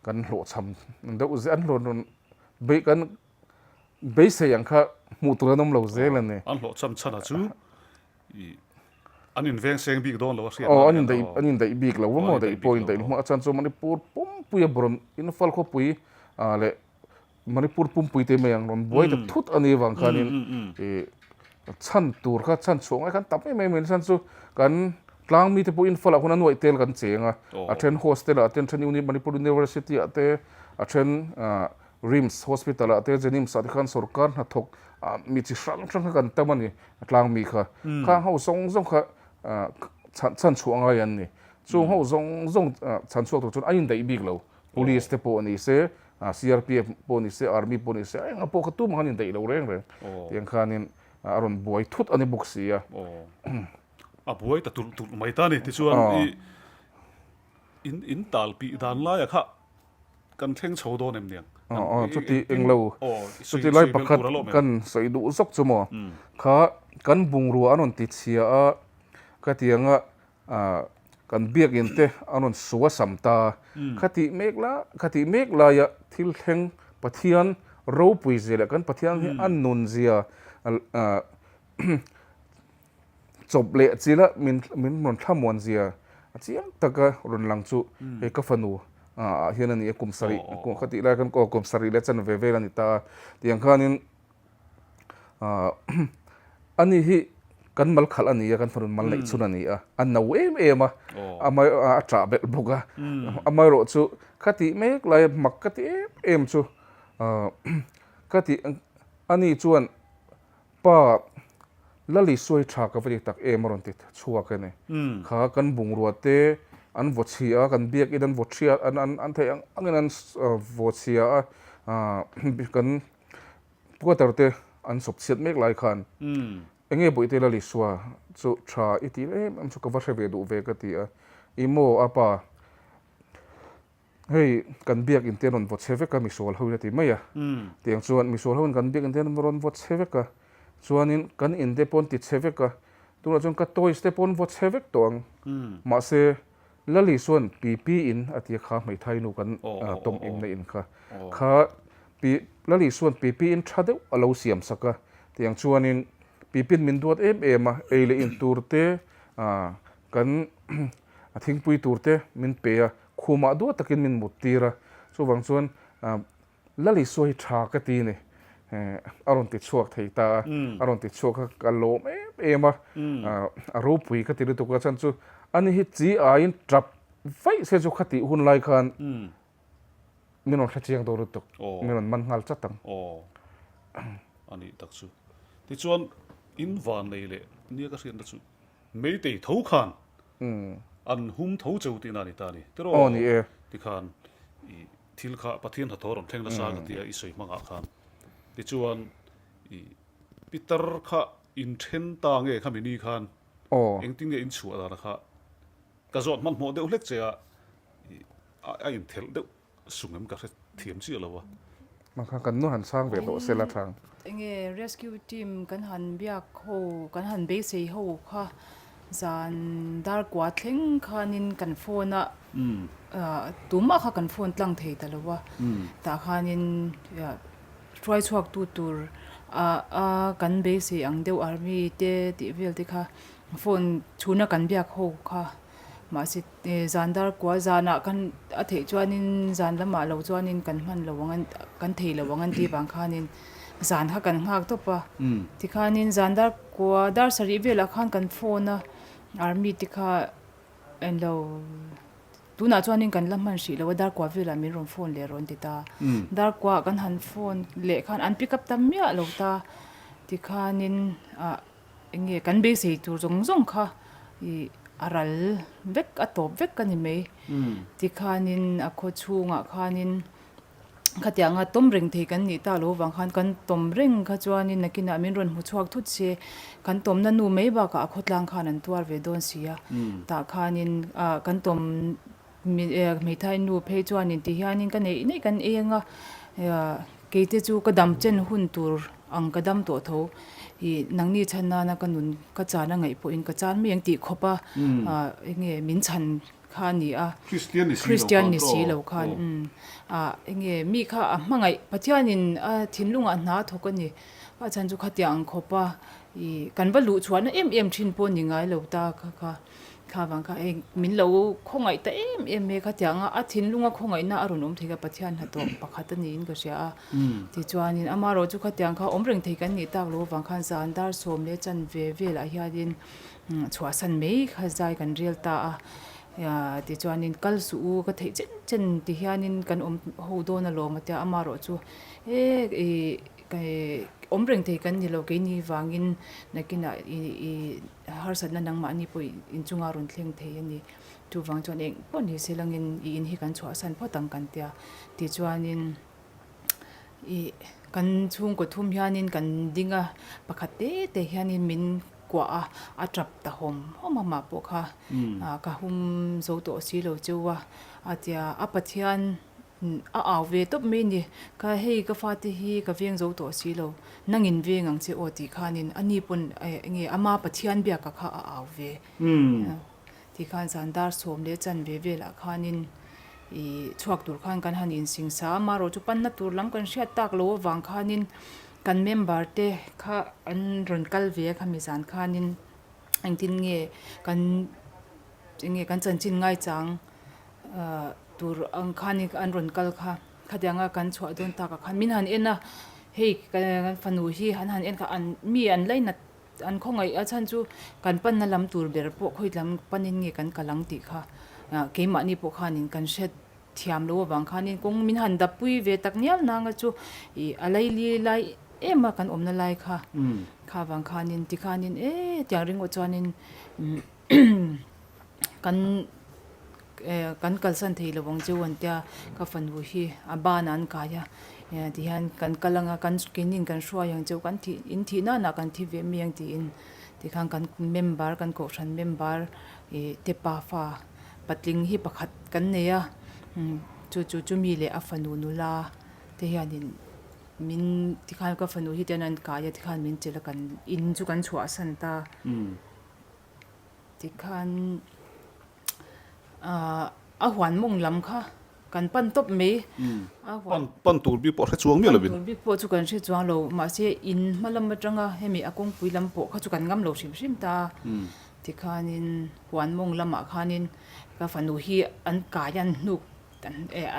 kan hlawhchham deuh zel an rawn rawn bei kan beisei ang kha hmuh tur an awm lo zel a ni. An hlawhchham chhan a chu i an inveng seng bik dawn lo a hriat nan hian aw. An indaih bik lo a maw daih pawh indaih hma a chan chu Manipur pumpui a rawn Imphal khawpui leh Manipur pumpui te mai ang rawn buai ta thut a ni avang khanin ih chhan tur kha chhan chhuah ngai khan tam em em mai chhan chu kan tlang mite pawh Imphal ah khawn a nuaih tel kan cheng a a then hostel ah te a then Manipur University ah te a then ah RIMS hospital ah te JENIMS ah te khan sorkar hnathawk ah mi chi hrang hrang kha kan tam a ni a tlang mi kha khang ho zawng zawng kha ah chhan chhan chhuah ngai an ni chung ho zawng zawng chhan chhuak tur chuan a indaih bik lo Police te pawh ni se CRPF pawh ni se, Army pawh ni se, a enga pawh kha tumah khan indaih lo reng reng. Tiang khanin a rawn buai thut a ni bawk si a. A buai ta tulh tulh mai ta a ni. Tichuan i in in tal pih dan laia kha kan thleng chho dawn em niang? Chuti englo, chuti lai pakhat kan sawi duh zawk chu maw? Kha kan bungrua an rawn ti chhia a, khatianga Kan biakinn te an rawn su a sam ta. Khatih mek la, khatih mek laia thil thleng Pathian ropui zia leh kan Pathian hi a nun zia chawp leh chila min min rawn thlamuan zia a chiang taka rawn lang chu hei ka fanu ah hian a ni a kum sarih khatih lai khan kum sarih leh chanve vel a ni ta a tiang khanin Ani hi kan mal khalh a ni a, kan fanu mal neih chhun a ni a, a no em em a, a ṭah belh bawk a, amaherawh chu ka tih mek lai mak ka ti em em chu ka tih ani chuan pa Lali sawi ṭha ka va ti tak em a rawn ti chhuak a ni. Kha kan bungrua te an vaw chhia a, kan biakin an vaw ṭhia an theih ang angin an vaw chhia a, kan Quarter te an sawp chhiat mek lai khan enge Bawihte Lalisua chu tha i tih em em chu ka va hre ve duh ve ka ti a, i maw a pa hei kan biak in te an rawn vaw chhe vek a misual ho in a ti mai a, tiang chuan misual ho in kan biak in te an rawn vaw chhe vek a, chuanin kan in te pawh an ti chhe vek a, tunah chuan ka toys te pawh an vaw chhe vek tawh ang mahse Lali chuan Pipi in a ti a kha hmeithai nu kan tawm imna in kha kha Pi Lali chuan Pipi in tha deuh a lo siam sak a tiang chuanin Pipi'n min duat em em a ei leh in tur te kan thingpui tur te min pe a khumah duat takin min mut tir a chuvang chuan Lali sawi hi tha ka ti ni a rawn ti chhuak thei ta a, a rawn ti chhuak a ka lawm em em a, a ropui ka ti lutuk a chhan chu ani hi chi aiin tap vaih se chu khatih hun lai khan min rawn hre chiang dawn lutuk, min rawn man nghal chat ang. Aw a nih tak chu. Tichuan in van nei leh nia ka hriatna chu Meitei tho khan. An hum tho cheu tihna a ni ta a ni. Tiraw? Aw ni e. Tikhan i thil kha Pathian hnathawh rawn thleng nasa ka tia i sawi hmangah khan. Tichuan i Pitar kha inthen ta nge khami ni khan engtin nge in chhuah dana kha ka zawt hmanhmawh deuh hlek che a, i a inthelh deuh Sung em ka hre thiam chiah lo a. Mah kha kan nu han sang ve tawh sela thang. Enge rescue team kan han biak ho kan han beisei ho kha zan dar kua thleng khanin kan phone a tumah kha kan phone tlang thei ta lo a tah khanin hruai chhuak tu tur a kan beisei ang deuh army te tih vel te kha phone chhuna kan biak ho kha. Mahse zan dar kua zanah kan a theih chuanin zan lamah lo chuanin kan hman lo ang kan thei lo ang an tih vang khanin zan kha kan nghak tawp a. Tikhanin zan dar kua dar sarih velah khan kan phone a army te kha englo tunah chuanin kan la hman hrih lo a dar kua velah min rawn phone leh rawn ti ta. Dar kuaah kan han phone leh khan an pick up ta miah lo ta tikhanin ah. Eng nge kan beisei tur zawng zawng kha ih a ral vek a tawp vek a ni mai. Tikhanin a khaw chhungah khanin khatianga tawm reng thei kan nih tak loh vang khan kan tawm reng kha chuanin nakinah min rawn hmu chhuak thut se kan tawmna nu mai bakah a khawtlang khan an tuar ve dawn si a. Tah khanin ah kan tawm Hmeithai nu phei chuanin ti hianin ka neih neih kan ei anga keite chu ka dam chen hun tur ang ka dam tawh tho ih nangni chhan nana ka nun ka chan a ngaih pawhin ka chan mai ang tih khawp a enge min chhan kha a ni a Kristian ni si lo khan enge mi kha a hmangaih Pathianin a thinlungah hna a thawk a ni a chhan chu khatiang ang khawp a ih kan va luh chhuahna em em thin pawh ni ngai lo ta kha kha. Kha vang kha hei min lo khawngaih ta em em mai khatiang a, a thinlunga khawngaihna a rawn awm thei kha Pathian hnathawh pakhat a niin ka hria a. Tichuanin amaherawh chu khatiang kha awm reng thei kan nih tak loh avang khan zan dar sawm leh chan ve velah hianin chhuahsan mai kha zai kan rel ta a. Tichuanin kal suh u ka theih chen chen ti hianin kan awm ho dawn alawm a tia amaherawh chu e ih awm reng thei kan ni lo keini vangin nakinah ih Harsatna nangmahni pawh inchunga rawn thleng thei a ni. Chuvang chuan eng pawh ni se langin i in hi kan chhuahsan phawt ang kan tia. Tichuanin ih kan chhungkaw thum hianin kan ding a, pakhat te te hianin min kuah a, a tap ta hawm hawm a mah pawh kha ka hum zo tawh si lo cheu a, a tia a Pathian A au ve tawp mai ni. Ka hei ka fate hi ka veng zo tawh si lo. Nangin veng ang che aw tih khanin a ni pawn enge ama Pathian biaka kha a au ve. Ti khan zan dar sawm leh chan ve velah khanin i chhuak tur khan kan han insing sa a, marawh chu panna tur lam kan hriat tak lo avang khanin kan member te kha an rawn kal ve a khami zan khanin engtin nge kan enge kan chanchin ngaichang Tur ang khan an rawn kal kha khatianga kan chhuah dawn takah khan min han en a, hei kan fanu hi an han en kha an mi an lainat an khawngaih a chhan chu kan panna lam tur ber pawh khawi lam panin nge kan kal ang tih kha keimahni pawh khanin kan hre thiam lo avang khanin kawng min han dap pui ve tak ngial nanga chu ih a laili lai em a kan awmna lai kha kha vang khanin tikhanin e tiang ringawt chuanin. Kan kan kalsan thei lo ang chu an tia ka fanu hi a banah an kai a tihian kan kal anga kan keinin kan hruai ang chu kan thih in thih nana kan thi ve mai ang tiin tikhan kan member kan kohhran member ih te pafa patling hi pakhat kan nei a chu chu chumi leh a fanu nula te hianin min tikhan ka fanu hi tian an kai a tikhan min chelh a kan in chu kan chhuahsan ta. Tikhan a huan mawng lam kha kan pan tawp mai. Pan pan tur bik pawh hre chuang miah lovin. Pan tur bik pawh chu kan hre chuang lo. Mahse in hma lam atanga hemi a kawngpui lam pawh kha chu kan ngam lo hrim hrim ta. Tikhanin huan mawng lamah khanin ka fanu hi an kai a an hnuk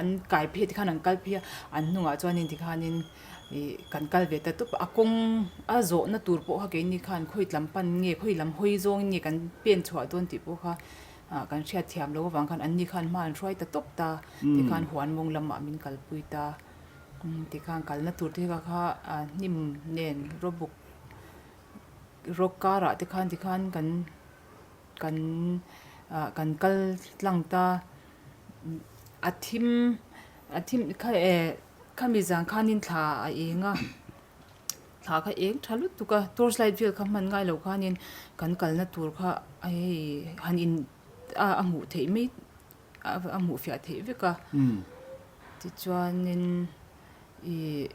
an kai phei tikhan an kal phei a, an hnungah chuanin tikhanin Ih kan kal ve ta tawp a, a kawng a zawhna tur pawh kha keini khan khawi tlam pan nge khawi lam hawi zawngin nge kan pen chhuah dawn tih pawh kha ah kan hriat thiam loh avang khan anni khan hma an hruai ta tawp ta tikhan huan mawng lamah min kalpui ta tikhan kalna tur te kha kha ah hnim nen rawbuk rawk karah te khan tikhan kan kan. Kan kal tlang ta a thim a thim kha eh khami zan khanin thla a eng a thla kha eng tha lutuk a torch light vel kha hman ngai lo khanin kan kalna tur kha hei han in a a hmuh theih mai a hmuh fiah theih vek a tichuanin ih.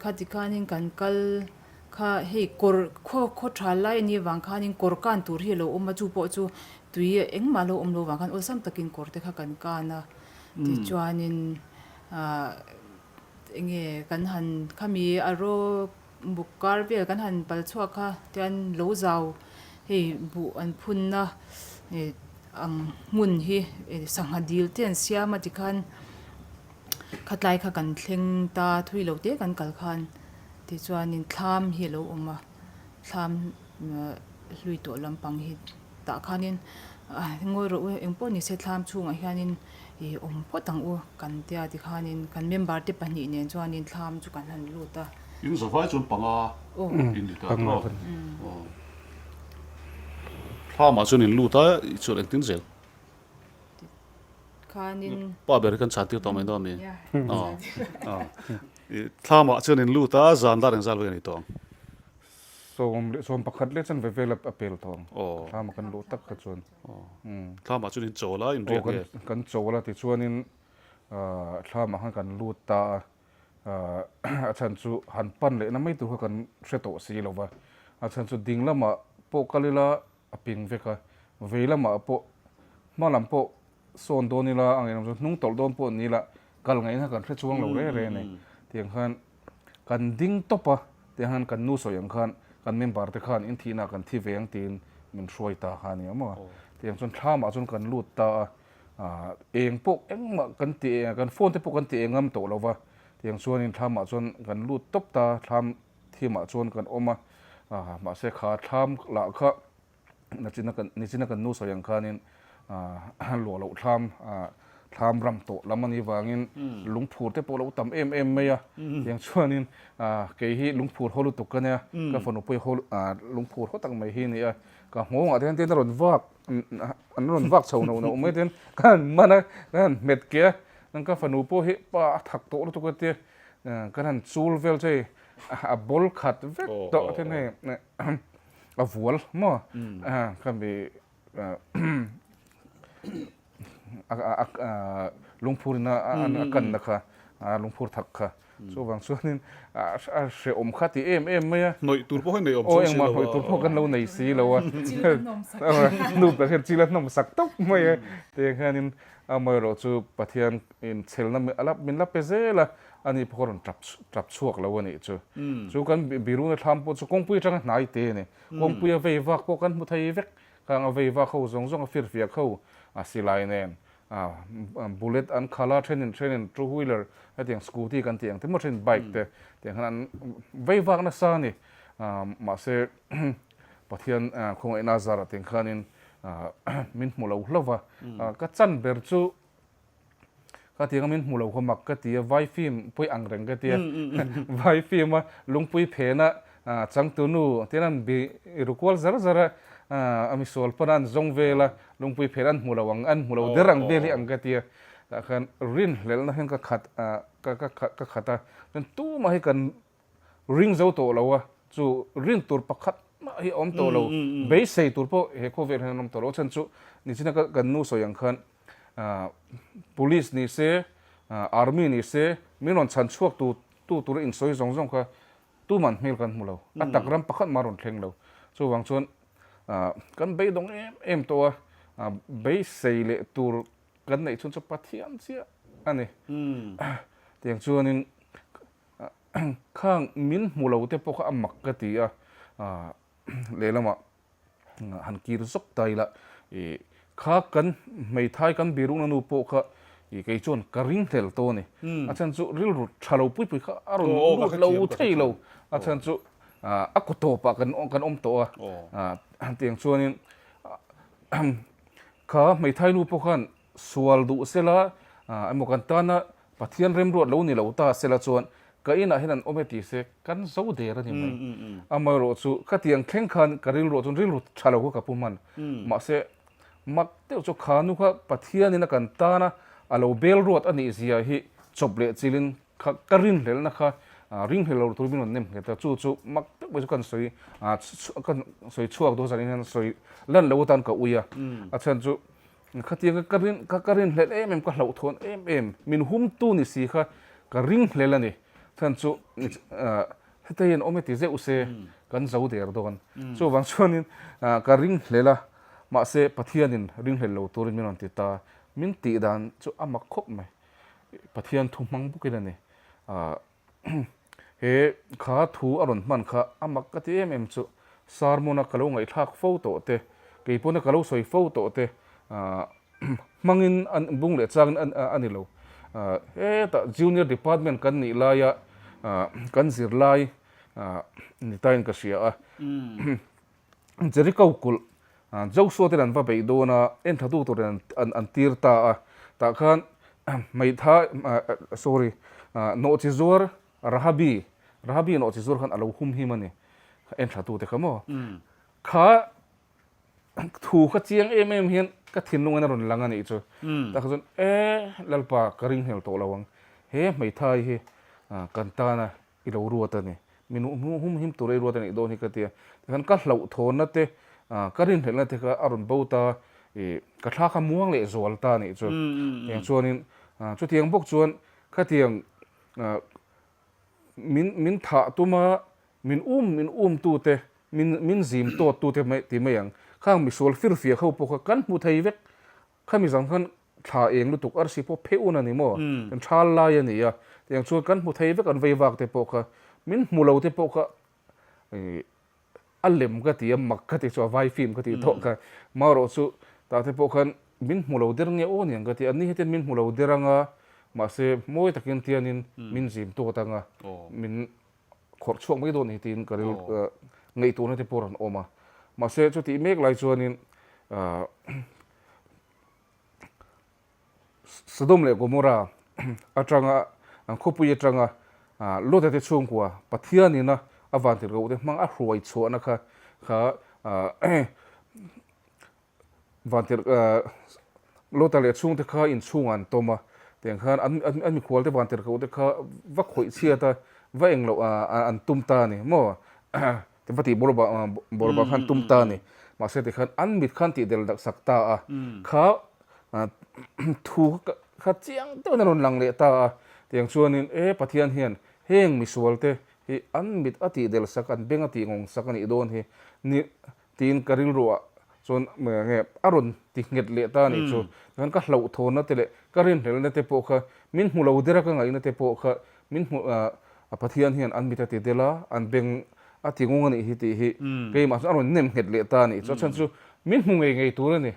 Khati khanin kan kal kha hei kawr khaw khaw tha lai a nih avang khanin kawr kan tur hi a lo awm a chu pawh chu tui engmah a lo awm lo avang khan awlsam takin kawr te kha kan kan a tichuanin ah eng nge kan han khami a raw buk kar vel kan han pal chhuak kha tian lo zau hei buh an phunna ih ang hmun hi sangha dil te an siam a tikhan. Khatlai kha kan thleng ta thui lo te kan kal khan tichuanin thlam hi a lo awm a, thlam hlui tawh lampang hi tah khanin ngawi rawh u engpawh ni se thlam chhungah hianin ih awm phawt ang u kan tia tikhanin kan member te pahnih nen chuanin thlam chu kan han lut a. In zavai chuan panga in ni ta tawh thlamah chuan in lut a chuan engtin zel. Khanin. Pa ber hi kan chhan tir tawh mai dawn a mi? Thlamah chuan in lut a, zan dar engzal vel a ni tawh ang? Sawm leh sawm pakhat leh chanve vel a pel tawh ang. Thlamah kan luh tak kha chuan. Thlamah chuan in chawl a, in riak nge? Kan chawl a, tichuanin thlamah khan kan lut ta a. A chhan chu han pan lehna mai tur kha kan hre tawh si lo va. A chhan chu ding lamah pawh kal ila a ping vek a, vei lamah pawh hma lam pawh sawn dawn ila a ngaihna chu hnung tawlh dawn pawh ni ila kal ngaihna kan hre chuang lo reng reng a ni. Tiang khan kan ding tawp a, tiang khan kan nu sawi ang khan kan member te khan in thihna kan thi ve ang tiin min hruai ta kha a ni ang maw. Tiang chuan thlamah chuan kan lut ta a, eng pawh engmah kan ti eng kan phone te pawh kan ti eng ngam tawh lo va, tiang chuanin thlamah chuan kan lut tawp ta, thlam Thimah chuan kan awm a, mahse kha thlam lah kha nachina kan nichina kan nu sawi ang khanin luah loh thlam thlam ram tawh lam a nih vangin lungphur te pawh a lo tam em em mai a, tiang chuanin kei hi lungphur haw lutuk ka nia, ka fanu pawh hi haw lungphur haw tak mai hi a ni a, ka nghawngah te hian tin a rawn vak an rawn vak chho noh noh mai ten ka han man a, ka han hmet keh a, ka fanu pawh hi pa a thak tawh lutuk a tia kan han chul vel chu hei a ball khat vek tawh ten hei a vual maw khami a lungphur in a kanna kha lungphur thak kha chuvang chuanin a hrehawm kha ti em em mai a hnawih tur pawh hi nei awm chuang si lo a hnawih tur pawh kan lo nei si lo a nu ber hian chil a hnawm sak tawp mai a tiang hianin amaherawhchu Pathian in chhelna min la pe zel a Ani pawh ka rawn tap tap chhuak lo a nih chu. Chu kan Biruna thlam pawh chu kawngpui atanga hnai te a ni. Kawngpui a vei vak pawh kan hmu thei vek. Khang a vei vak ho zawng zawng a firfiak ho a silai nen a bullet an khalh a, thenin thenin two wheeler hetiang scooty kan tih ang te maw thenin bike te tiang khan an vei vak nasa a ni. Mahse Pathian khawngaihna zarah tiang khanin min hmu lo hlauh va. Ka chan ber chu Ka ti anga min hmu lo kha mak ka ti a, vai film pawih ang reng ka ti a, vai film a lungpui phena changtu nu tin an bi ru kual zar zar a, a misual pawn an zawng vel a, lungpui phen an hmu lo ang, an hmu lo der ang vel hi ang ka ti a, tah khan rinhlelhna hian ka khat ka khat a, chuan tumah hi kan ring zo tawh lo a, chu rin tur pakhat mah hi a awm tawh lo, beisei tur pawh he khawvel hian an awm tawh lo, a chhan chu nichina kan nu sawi ang khan Police ni se, Army ni se, min rawn chhan chhuak tu tu tura insawi zawng zawng kha tuman hmel kan hmu lo, a tak ram pakhat mah rawn thleng lo. Chuvang chuan kan beidawng em em tawh a, beisei leh tur kan neih chhun chu Pathian chiah a ni. Tiang chuanin khang min hmu lo te pawh kha a mak ka ti a, lehlamah han kir zawk ta ila ih kha kan hmeithai kan birukna nu pawh kha ih kei chuan ka ring hlel tawh a ni a chhan chu rilru tha lo pui pui kha a rawn lut lo thei lo a chhan chu a kaw tawpah kan kan awm tawh a tiang chuanin kha hmeithai nu pawh khan sual duh sela emaw kan tana Pathian remruat lo ni lo ta sela chuan. Ka inah hian an awm e ti se kan zo der a ni mai. Amaherawh chu khatiang thleng khan ka rilruah chuan rilru tha lo kha ka pu hman. Mahse mak deuh chu kha nu kha Pathianin a kan tana a lo bel ruat a nih zia hi chawp leh chilin kha ka rinhlelhna kha ringhlel lo tur min rawn nem nghet a. Chu chu mak deuh mai chu kan sawi kan sawi chhuak dawn zanin hian sawi lan lo atan ka ui a. A chhan chu Khatiang ka rin ka ka rinhlelh em em ka hlauhthawn em em min humtu ni si kha ka ringhlel a ni. Chhan chu heta hian awm e ti zeuh se kan zo der dawn. Chuvang chuanin ka ringhlel a, mahse Pathianin ringhlel lo turin min rawn ti ta. Min tih dan chu a mak khawp mai. Pathian thu hmang bawkin a ni. He kha thu a rawn hman kha a mak ka ti em em chu sermon a ka lo ngaihthlak fo tawh te, kei pawn a ka lo sawi fo tawh te hmangin an bung leh changin a ni lo. Hetah junior department kan nih laia kan zirlai ni tain ka hria a. Jericho kulh Joshua ten an va beih dawn a, enthatu turin an tir ta a, tah khan hmeitha sorry nawhchi zuar Rahabi, Rahabi nawhchi zuar khan a lo hum him a ni, enthatu te kha maw? Kha thu kha chiang em em hian ka thinlungin a rawn lang a nih chu. Tah kha chuan e Lalpa ka ringhlel tawh lo ang, he hmeithai hi kan tana I lo ruat a ni. Min hum him tur a i ruat a nih dawn hi ka ti a. Tikhan ka hlauhthawnna te, ka rinhlelhna te kha a rawn bo ta, ih ka thla kha muang leh zual ta a nih chu. Tiang chuanin chutiang bawk chuan khatiang min min thah tuma min um min um tu te, min min zim tawt tu te mai ti mai ang. Khang misual firfiak ho pawh kha kan hmu thei vek. Khami zang khan thla eng lutuk arsi pawh pheh un a ni maw? Kan thal lai a ni a, tiang chuan kan hmu thei vek an vei vak te pawh kha min hmu lo te pawh kha a lem ka ti a, mak ka ti chu a vai film ka tih tawh kha. Marawh chu tah te pawh khan min hmu lo der nge aw niang ka ti a, ni hetian min hmu lo der anga mahse mawi takin tianin min zim tawt anga min khawrh chhuak mai dawn a ni tiin ka ril ngaihtuahna te pawh a rawn awm a. Mahse chutih mek lai chuanin Sodom leh Gomorrah atanga an khawpui atanga Lota te chhungkua Pathianina a vantirhkoh te hmang a hruai chhuahna kha kha Vantirh Lota leh chhungte kha inchhungah an tawm a, tiang khan an an mikhualte vantirhkoh te kha va khawih chhiat a, va eng loh an tum ta a ni maw? Va tih bawr bawr bang khan tum ta a ni. Mahse tikhan an mit khan tih del dak sak ta a, kha thu kha chiang deuhin a rawn lang leh ta a, tiang chuanin e Pathian hian heng misualte hi an mit a tih del sak, an beng a tih ngawng sak a nih dawn hi ni Tiin ka rilruah chuan nge a rawn ti nghet leh ta a nih chu. Tikhan ka hlauhthawnna te leh ka rinhlelhna te pawh kha min hmu lo dera ka ngaihna te pawh kha min hmu a Pathian hian an mit a ti del a, an beng a ti ngung a nih hi tih hi keimah chuan a rawn nem nghet leh ta a nih chu. A chhan chu min hmu ngei ngei tur a ni.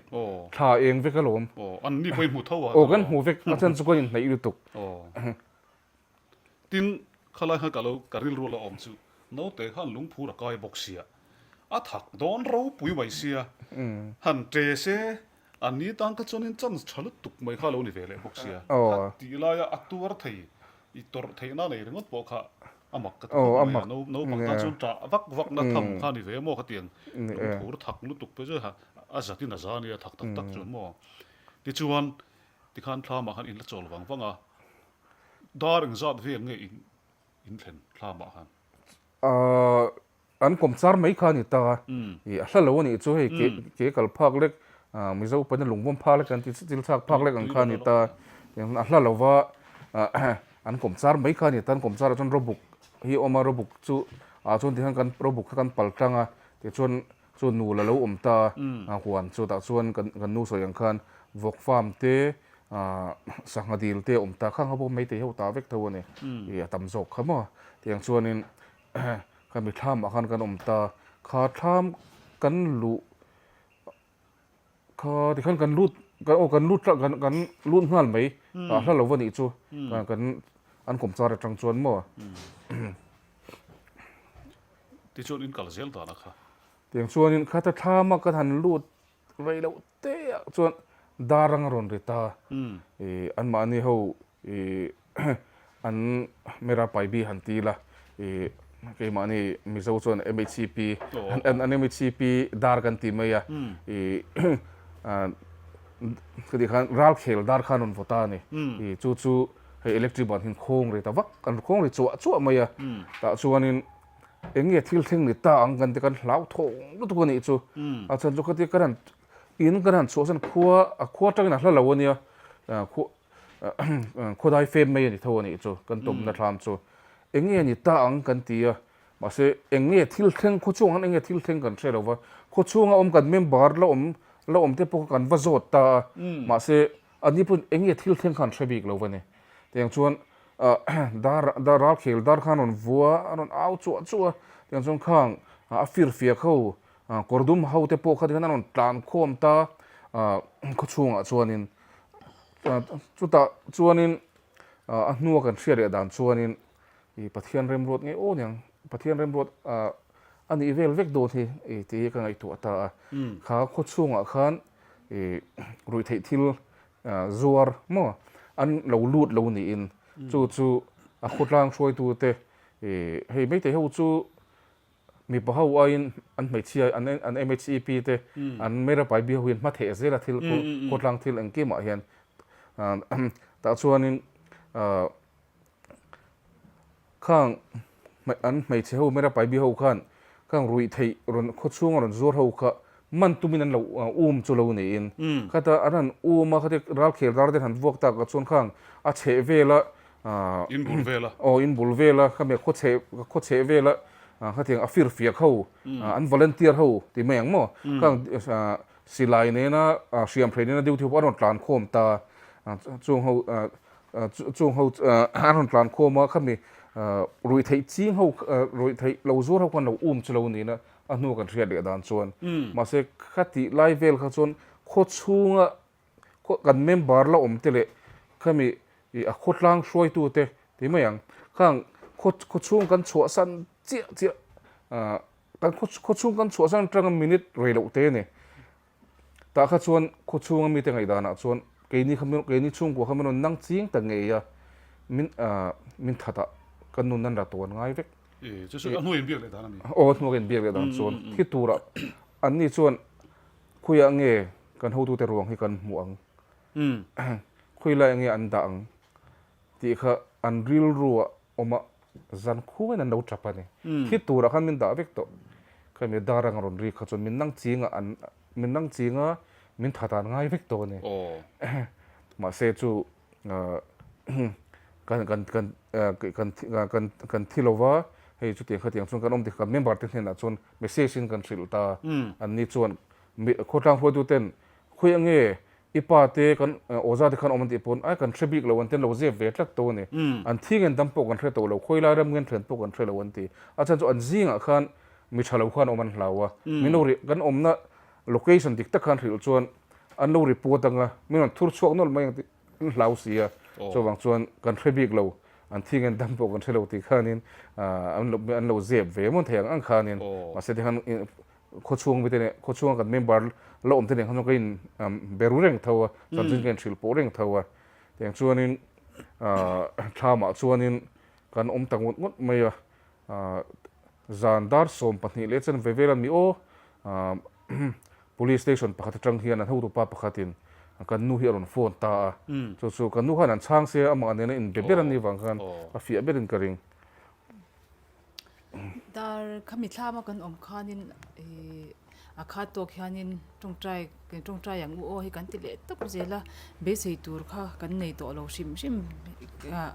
Thla eng vek alawm. Aw, an ni pawh i hmu tho a. Aw, kan hmu vek. A chhan chu kan inhnaih lutuk. Tin, khalai khan ka lo ka rilru la awm chu naute khan lungphur a kai bawk sia, a thak dawn ropui mai sia, han ṭe se a ni tan kha chuanin chance ṭha lutuk mai kha a lo ni ve leh bawk sia, kha tih laia a tuar thei, i tawrh theihna nei ringawt pawh kha a mak ka ti khawp mai a, naupang tan chuan ṭah vak vakna tham kha a ni ve maw khatiang lungphur thak lutuk phei chu a zatin a za a nia thak tak tak chuan maw. Tichuan tikhan thlamah khan in la chawl vang vang a. Dar engzat vel nge in in thlen thlamah khan? Ahh an kawm char mai kha a ni ta a, ih a hla lo a nih chu hei ke ke kal phak lek ah Mizo paina lungvawm phak lek an ti thil thlak phak lek ang kha a ni ta a, a hla lo va ah an kawm char mai kha a ni ta, an kawm charah chuan rawbuk hi a awm a, rawbuk chu ah chuan tikhan kan rawbuk kha kan pal tlang a tichuan Chu nul a lo awm ta a, huan chu tah chuan kan kan nu sawi ang khan vawk farm te ah sangha dil te a awm ta khang kha pawh maitei ho ta vek tho a ni ih a tam zawk kha maw tiang chuanin khami thlamah khan kan awm ta kha thlam kan luh kha tikhan kan lut aw kan lut kan kan lut nghal mai ah hla lo va nih chu kan an kawm char atang chuan maw. Tichuan in kal zel dan a kha. Tiang chuanin khata thlama kan han lut rei loh te ah chuan dar ang a rawn ri ta. Ih anmahni ho ih. An Mera Paibi han ti ila i keimahni Mizo chuan MHCP an MHCP dar kan ti mai a i ka tih khan ralkhel dar khan rawn vaw ta a ni. I chu chu hei electric ban hian khawng ri ta vak an khawng ri chuah chuah mai a tah chuanin eng nge thil thleng ni ta ang kan ti kan hlauthawng lutuk a nih chu. A chhan chu khatia kan han in kan han chhuahsan khua a khua atangin a hla lo a nia khua Khawdai fem mai a ni tho a nih chu, kan tawmna thlam chu. Eng nge a ni ta ang kan ti a, mahse eng nge thil thleng, khaw chhungah khan eng nge thil thleng kan hre lo va, khaw chhunga awm kan member la awm la awm te pawh kha kan va zawt ta a, mahse ani pawhin eng nge thil thleng kha an hre bik lo va ni. Tiang chuan dar dar ralkhel dar khan rawn vua a, a rawn au chuah chuah a, tiang chuan khang a firfiak ho kawr dum ho te pawh kha tikhan an rawn tlan khawm ta khaw chhungah chuanin Chutah chuanin a hnua kan hriat leh dan chuanin i Pathian remruat ngei aw niang, Pathian remruat a nih vel vek dawn hi tih hi ka ngaihtuah ta a. Kha khaw chhungah khan i ruihtheih thil zuar maw an lo lut lo niin chu chu a khawtlang hruaitute i hei maithei ho chu Mipa ho aiin an hmeichhia an an MHEP te an Merapai biak ho hian hma theh zel a thil khawtlang thil engkimah hian tah chuanin khang an hmeichhe ho Merapai biak ho khan khang ruih theih rawn khawchhunga rawn zuar ho kha man tumin an lo um chu lo niin khata an han um a khatia ralkhel rar te an han vuak tak ah chuan khang a chheh vela In bul vela. Aw in bul vela khami khaw chheh khaw chheh vela khatiang a firfiak ho an volunteer ho ti mai ang maw khang silai nena hriam hrei nena duty ho pawh an rawn tlan khawm ta chung ho chung ho an rawn tlan khawm a khami ruih theih ching ho ruih theih lo zuar ho khan lo um chu lo niin a a hnu kan hriat leh dan chuan mahse khatih lai vel kha chuan khaw chhunga kan member la awm te leh khami ih a khawtlang hruaitu te ti mai ang khang khaw khaw chhung kan chhuahsan chiah chiah ah kan khaw khaw chhung kan chhuahsan atanga minute rei loh te a ni tah kha chuan khaw chhunga mite ngaihdanah chuan keini kha keini chhungkua kha min rawn nang ching ta ngei a min ah min that ah kan nun an la tawn ngai vek. E chu chu a hnuai inbiak leh dan a ni. Aw a hnuai inbiak leh dan chuan thi turah an ni chuan khawiah nge kan hotute ruang hi kan hmuh ang, khawilai nge an dah ang tih kha an rilru ah awm a, zan khuain an lo tap a ni. Thi turah khan min dah vek tawh. Khami dar ang rawn rik kha chuan min nang ching a an min nang ching a min tha dan ngai vek tawh a ni. Mahse chu kan kan kan kan kan kan thi lo va, hei chutiang khatiang chuan kan awm tih kha kan member te hnenah chuan message in kan hrilh ta. An ni chuan Khawtlang hruaitu ten khawi ange i pa te kan awza te khan awm an tih pawn ai kan hre bik lo an ti an lo zep ve tlat to a ni. An thi ngen dam pawh kan hre tawh lo, khawi lai ram ngen thian pawh kan hre lo an ti. A chhan chu an zingah khan mi tha lo khan awm an hlau a, min lo kan awmna location dik tak khan hrilh chuan an lo report anga min rawn thur chhuak nawlh mai ang tih an hlau si a, chuvang chuan kan hre bik lo, an thi ngen dam pawh kan hre lo tih khanin an lo zep ve mawn thei ang ang khanin mahse tikhan Khaw chhung mite nen, khaw chhunga kan member la awm te nen khan chuan ka in be ru reng tho a, chanchin ka in hrilh pawh reng tho a. Tiang chuanin thlamah chuanin kan awm ta ngawt ngawt mai a, zan dar 12 leh chen ve vel a ni aw, Police station pakhat atang hian an hotupa pakhatin kan nu hi a rawn phone ta a, chu chu kan nu khan an chhang se amah nena inbe ber a nih vang khan a fiah berin ka ring. Dar khami thlama kan awm khanin ih a khat tawk hianin tawngtai kan tawngtai ang u aw hi kan ti leh tawp zel a beisei tur kha kan nei tawh lo hrim hrim ah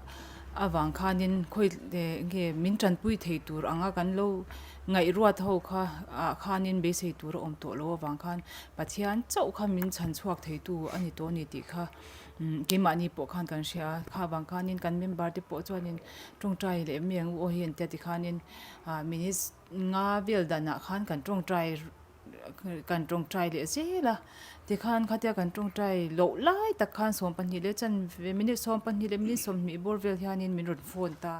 avang khanin khawi eng nge min tanpui thei tur anga kan lo ngaihruat ho kha ah khanin beisei tur a awm tawh lo avang khan Pathian chauh kha min chhan chhuak thei tu a ni tawh a ni tih kha. Keimahni pawh khan kan hria a, kha vang khanin kan member te pawh chuanin tawngtai leh mi ang u aw hi an tia tikhanin ah minutes nga vel danah khan kan tawngtai kan tawngtai leh zel a, tikhan khatia kan tawngtai loh lai tak khan 12 leh chanve minute 12 leh minute 20 bawr vel hianin min rawn phone ta.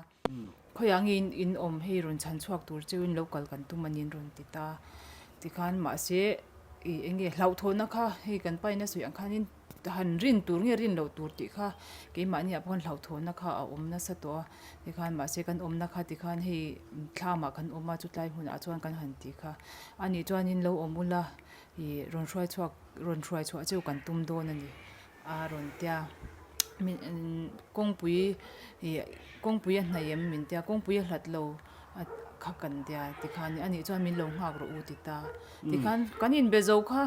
Khawiah nge in in awm hei rawn chhan chhuak tur cheu in lo kal kan tum a ni an rawn ti ta. Tikhan mahse ih eng nge hlauhthawhna kha hei kan pa in a sawi ang khanin. han rin tur nge rin loh tur tih kha keimahni ah pawh khan hlauhthawnna kha a awm nasa tawh a tikhan mahse kan awmna kha tikhan hei thlamah kan awm a chutlai hmunah chuan kan han tih kha anih chuanin lo awm ula ih rawn hruai chhuak rawn hruai chhuah cheu kan tum dawn a ni. A rawn tia min kawngpui ih kawngpui a hnaih em min tia kawngpui a hlat lo a kha kan tia tikhan anih chuan min lo nghak rawh u ti ta tikhan kan inbe zo kha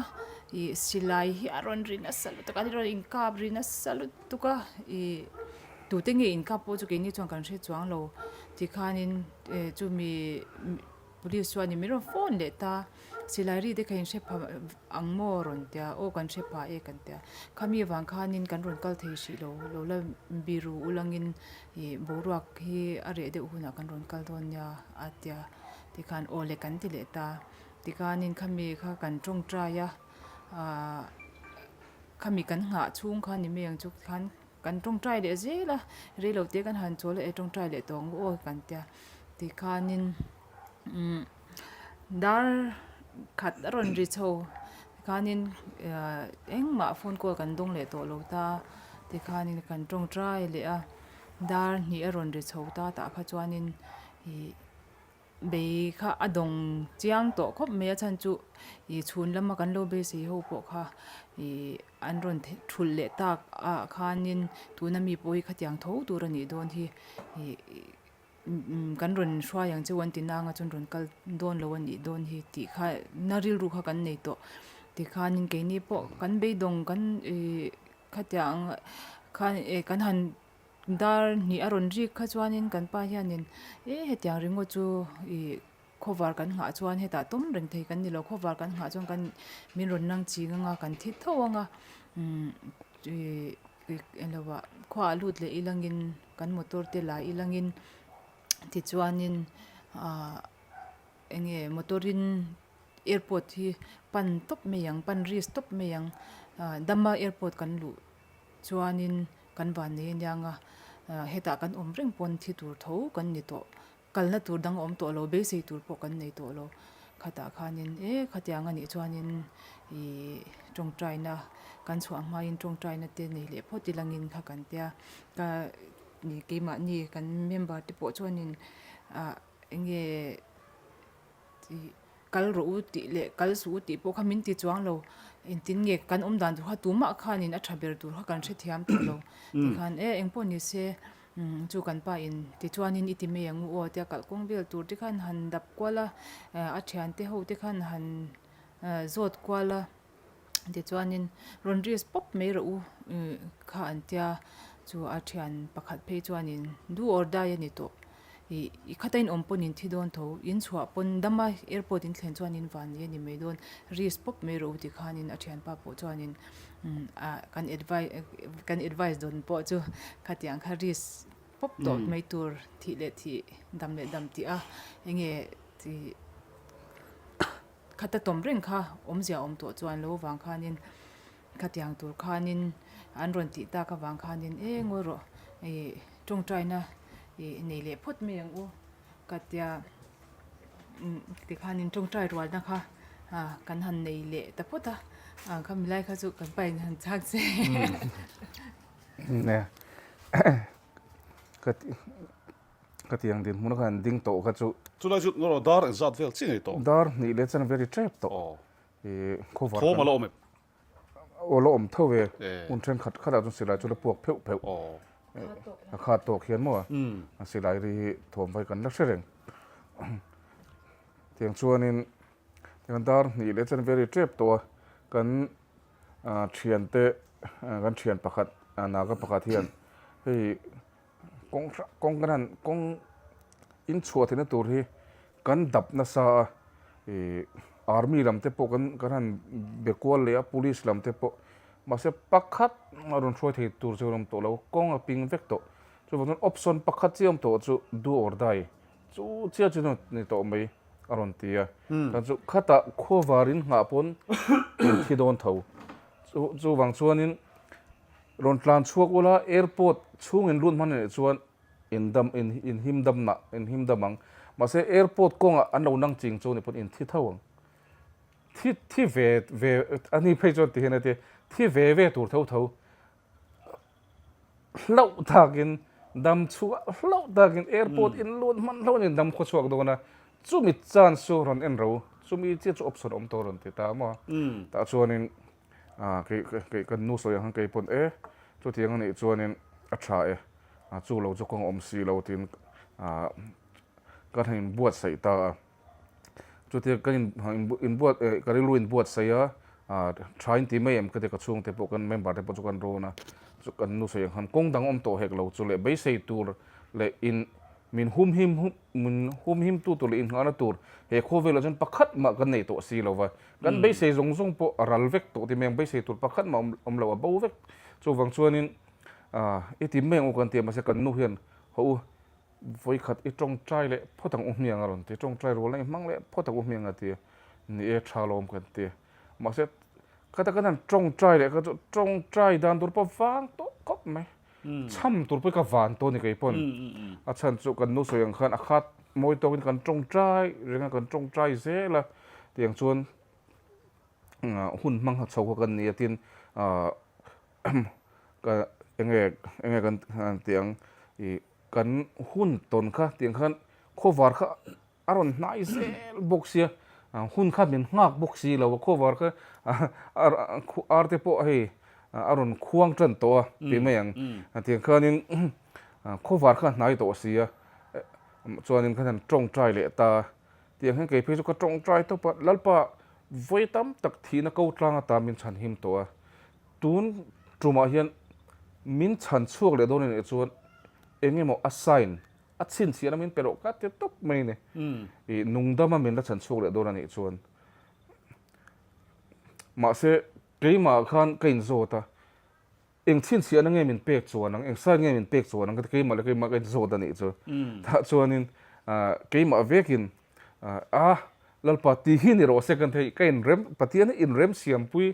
ih silai hi a rawn ri nasa lutuk a rawn inkap ri nasa lutuk a ih tute nge inkap pawh chu keini chuan kan hre chuang lo tikhanin eh chumi. Police chuan min rawn phone leh ta, silai ri te kha in hre pha ang maw rawn tia, aw kan hre pha e kan tia. Khami avang khanin kan rawn kal thei hrih lo, lo la biru ulangin ih boruak hi a reh deuh hunah kan rawn kal dawn nia a tia. Tikhan aw le kan ti leh ta, tikhanin khami kha kan tawngtai a, ahh khami kan nghah chhung kha ni mai ang chu khan Kan tawngtai leh zel a, rei lo te kan han chawl a e tawngtai leh tawh ang aw kan tia tikhanin umm dar khat a rawn ri chho tikhanin ahh engmah phone call kan dawng leh tawh lo ta tikhanin kan tawngtai leh a dar hnih a rawn ri chho ta tah kha chuanin ih. Bei kha a dawng chiang tawh khawp mai a chhan chu ih chhun lama kan lo beisei ho pawh kha ih an rawn thulh leh tak ah khanin tuna mi pawh hi khatiang tho tur a nih dawn hi ih kan rawn hruai ang cheu an ti nang a chuan rawn kal dawn lo a nih dawn hi tih kha na rilru kha kan nei tawh tikhanin keini pawh kan beidawng kan ih khatiang khan eh kan han. Dar hnih a rawn rik kha chuanin kan pa hianin e hetiang ringawt chu ih khawvar kan nghah chuan hetah tawm reng thei kan ni lo khawvar kan nghah chuan kan min rawn nang ching anga kan thi tho anga umm ih englo ah khuaah lut leh ilangin kan motor te la ilangin tichuanin ah eng nge motor in airport hi pan tawp mai ang pan risk tawp mai ang ah dama airport kan luh. Chuanin kan van nei aniang a, hetah kan awm reng pawn thi tur tho kan ni tawh, kalna tur dang a awm tawh lo, beisei tur pawh kan nei tawh lo. Khatah khanin e khatiang a nih chuanin ih tawngtaina kan chhuah hmain tawngtaina te nei leh phawt ilangin kha kan tia, ka keimahni kan member te pawh chuanin ah eng nge Tih kal rawh u tih leh kal suh u tih pawh kha min ti chuang lo. Engtin nge kan awm dan tur kha tumah khanin a tha ber tur kha kan hrethiam tawh lo. Tikhan e engpawh ni se chu kan pa in tichuanin i ti mai ang u aw tia kalhkawng vel tur te khan han dap kual a, a thiante ho te khan han zawt kual a. Tichuanin rawn risk pawp mai rawh u kha an tia chu a thian pakhat phei chuanin do or die a ni tawh ih i khata in awm pawn in thi dawn tho in chhuah pawn dama airport in thlen chuan in van ni a ni mai dawn risk pawp mai rawh u tikhanin a thianpa pawh chuanin ah kan advice kan advice dawn pawh chu khatiang kha risk pawp tawh mai tur thih leh thih dam leh dam tih a enge tih. Khata tawm reng kha awmzia awm tawh chuan lo vang khanin khatiang tur khanin an rawn tih tak avang khanin e ngawi rawh ih tawngtaina ih nei leh phawt mai ang u ka tia tikhanin tawngtai rualna kha kan han nei leh ta phawt a khami lai kha chu kan pain han chak che. Ka ti ang dinhmun a khan ding tawh kha chu. Chulai chu erawh dar engzat vel chi ngei tawh? Dar hnih leh chuan very tep tawh. Ih khawvar. Thawm a la awm em? Aw la awm tho e. Hun thenkhat khatah chuan silai chu la puak pheuh pheuh. A khat tawk hian maw a silai ri hi thawm vai kan la hre reng. Tiang chuanin tiang dar hnih leh chuan very tep tawh a kan thiante kan thian pakhat naga pakhat hian hei Kawng hrang kawng kan han kawng in chhuah theihna tur hi kan dap nasa a ih army lam te pawh kan kan han be kual leh a police lam te pawh mahse pakhat a rawn hruai thei tur chu an awm tawh lo kawng a ping vek tawh chuvang chuan option pakhat chiah awm tawh chu do or die chu chiah chu ni tawh mai a rawn ti a tan chu khatah khuavar in nghah pawn in thi dawn tho chu chuvang chuanin. Rawn tlan chhuak ula airport chhung in lut hman anih chuan in dam in in him dam nah in him dam ang. Mahse airport kawngah an lo nang ching chu ni pawn in thi tho ang. Thi thi ve ve a ni phei chuan ti hian a ti thi ve ve tur tho tho hlauh takin dam chhuah hlauh takin airport in lut hman hlauh in dam khaw chhuak dawn a chumi chance chu rawn en ro chumi chiah chu option awm tawh rawn ti ta maw tah chuanin ah kei kei kan nu sawi ang khan kei pawn e chutiang a nih chuanin a tha e chu lo chu kawng awm si lo tiin ah ka han inbuatsaih ta a. Chutia ka inbuat ka rilru inbuatsaih a, tha in ti mai em ka ti ka chhungte pawh kan member te pawh chu kan rawn a, chu kan nu sawi ang khan kawng dang awm tawh hek lo chu leh beisei tur leh in min humhim min humhim tu tur leh innghahna tur he khawvelah chuan pakhat mah kan nei tawh si lo va, kan beisei zawng zawng pawh a ral vek tawh ti mai ang beisei tur pakhat mah awm lo a bo vek chuvang chuanin i ti mai ang u kan ti a mahse kan nu hian haw u Vawikhat i tawngtai leh phawt ang u hmiang a rawn ti, tawngtai rualna i hmang leh phawt ang u hmiang a ti, ni e tha lawm kan ti. Mahse khata kan han tawngtai leh kha chu tawngtai dan tur pawh vang tawh khawp mai, chham tur pawh hi ka van tawh a ni kei pawn. A chhan chu kan nu sawi ang khan a khat mawi tawkin kan tawngtai reng a, kan tawngtai zel a, tiang chuan hun hmang chho kha kan ni a tin ka enge enge kan tih ang ih kan hun tawn kha tiang khan khawvar kha a rawn hnai zel bawk sia hun kha min nghak bawk si lo a khawvar kha ar te pawh hei a rawn khuang tan tawh a tih mai ang tiang khanin khawvar kha a hnai tawh si a chuanin khan han tawngtai leh ta Tiang hian kei phei chu ka tawngtai tawp a, Lalpa vawi tam tak thihna ko tlang ata min chhan him tawh a, tun tumah hian min chhan chhuak leh dawn anih chuan eng emaw a sign, a chhinchhiahna min pe loh ka ti tawp mai a ni. Ih nungdama min la chhan chhuak leh dawn anih chuan. Mahse keimah khan ka inzawt a, Eng chhinchhiahna nge min pek chuan ang, eng sign nge min pek chuan ang ka ti keimah leh keimah ka inzawt a nih chu. Tah chuanin keimah vekin a Lalpa ti hi ni rawh se kan thei ka inrem Pathian hi inrem siampui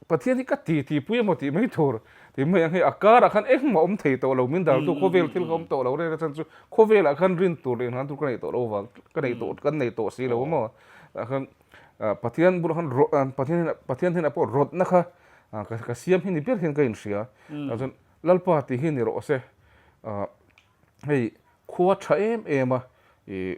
Pathian hi ka ti ti pui emaw tih mai tur tih mai ang hei a karah khan engmah awm thei tawh lo min daltu khawvel thil kha awm tawh lo reng a chhan chu khawvelah khan rin tur leh inhlan tur ka neih tawh lo vang ka neih tawh kan nei tawh si lo maw tah khan Pathian bulah khan Pathian Pathian hnenah pawh rawtna kha Ka siam hi ni ber hian ka inhria. Tah chuan Lalpa tih hi ni rawh se. Hei khua tha em em a, ih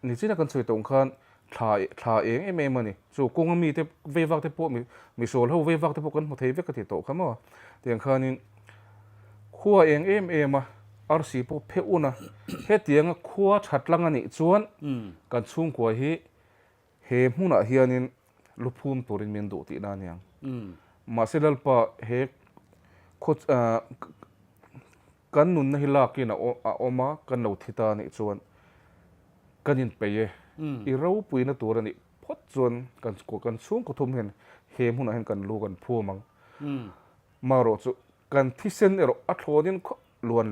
nichina kan sawi tawh ang khan thla thla eng em em a ni. Chu kawnga mite vei vak te pawh misual ho vei vak te pawh kan hmu thei vek a ti tawh kha maw. Tiang khanin khua eng em em a, arsi pawh phe un a, hetianga khua tha tlang a nih chuan kan chhungkua hi He hmunah hianin luphum turin min duh tihna a niang. Mahse Lalpa he khaw kan nunna hi lakin a awm a, kan lo thi ta anih chuan kan inpeih e. I ropuina tur anih phawt chuan kan kan chhungkaw thum hian he hmunah hian kan lu kan phum ang. Marawh chu kan thisen erawh a thlawnin khawp luan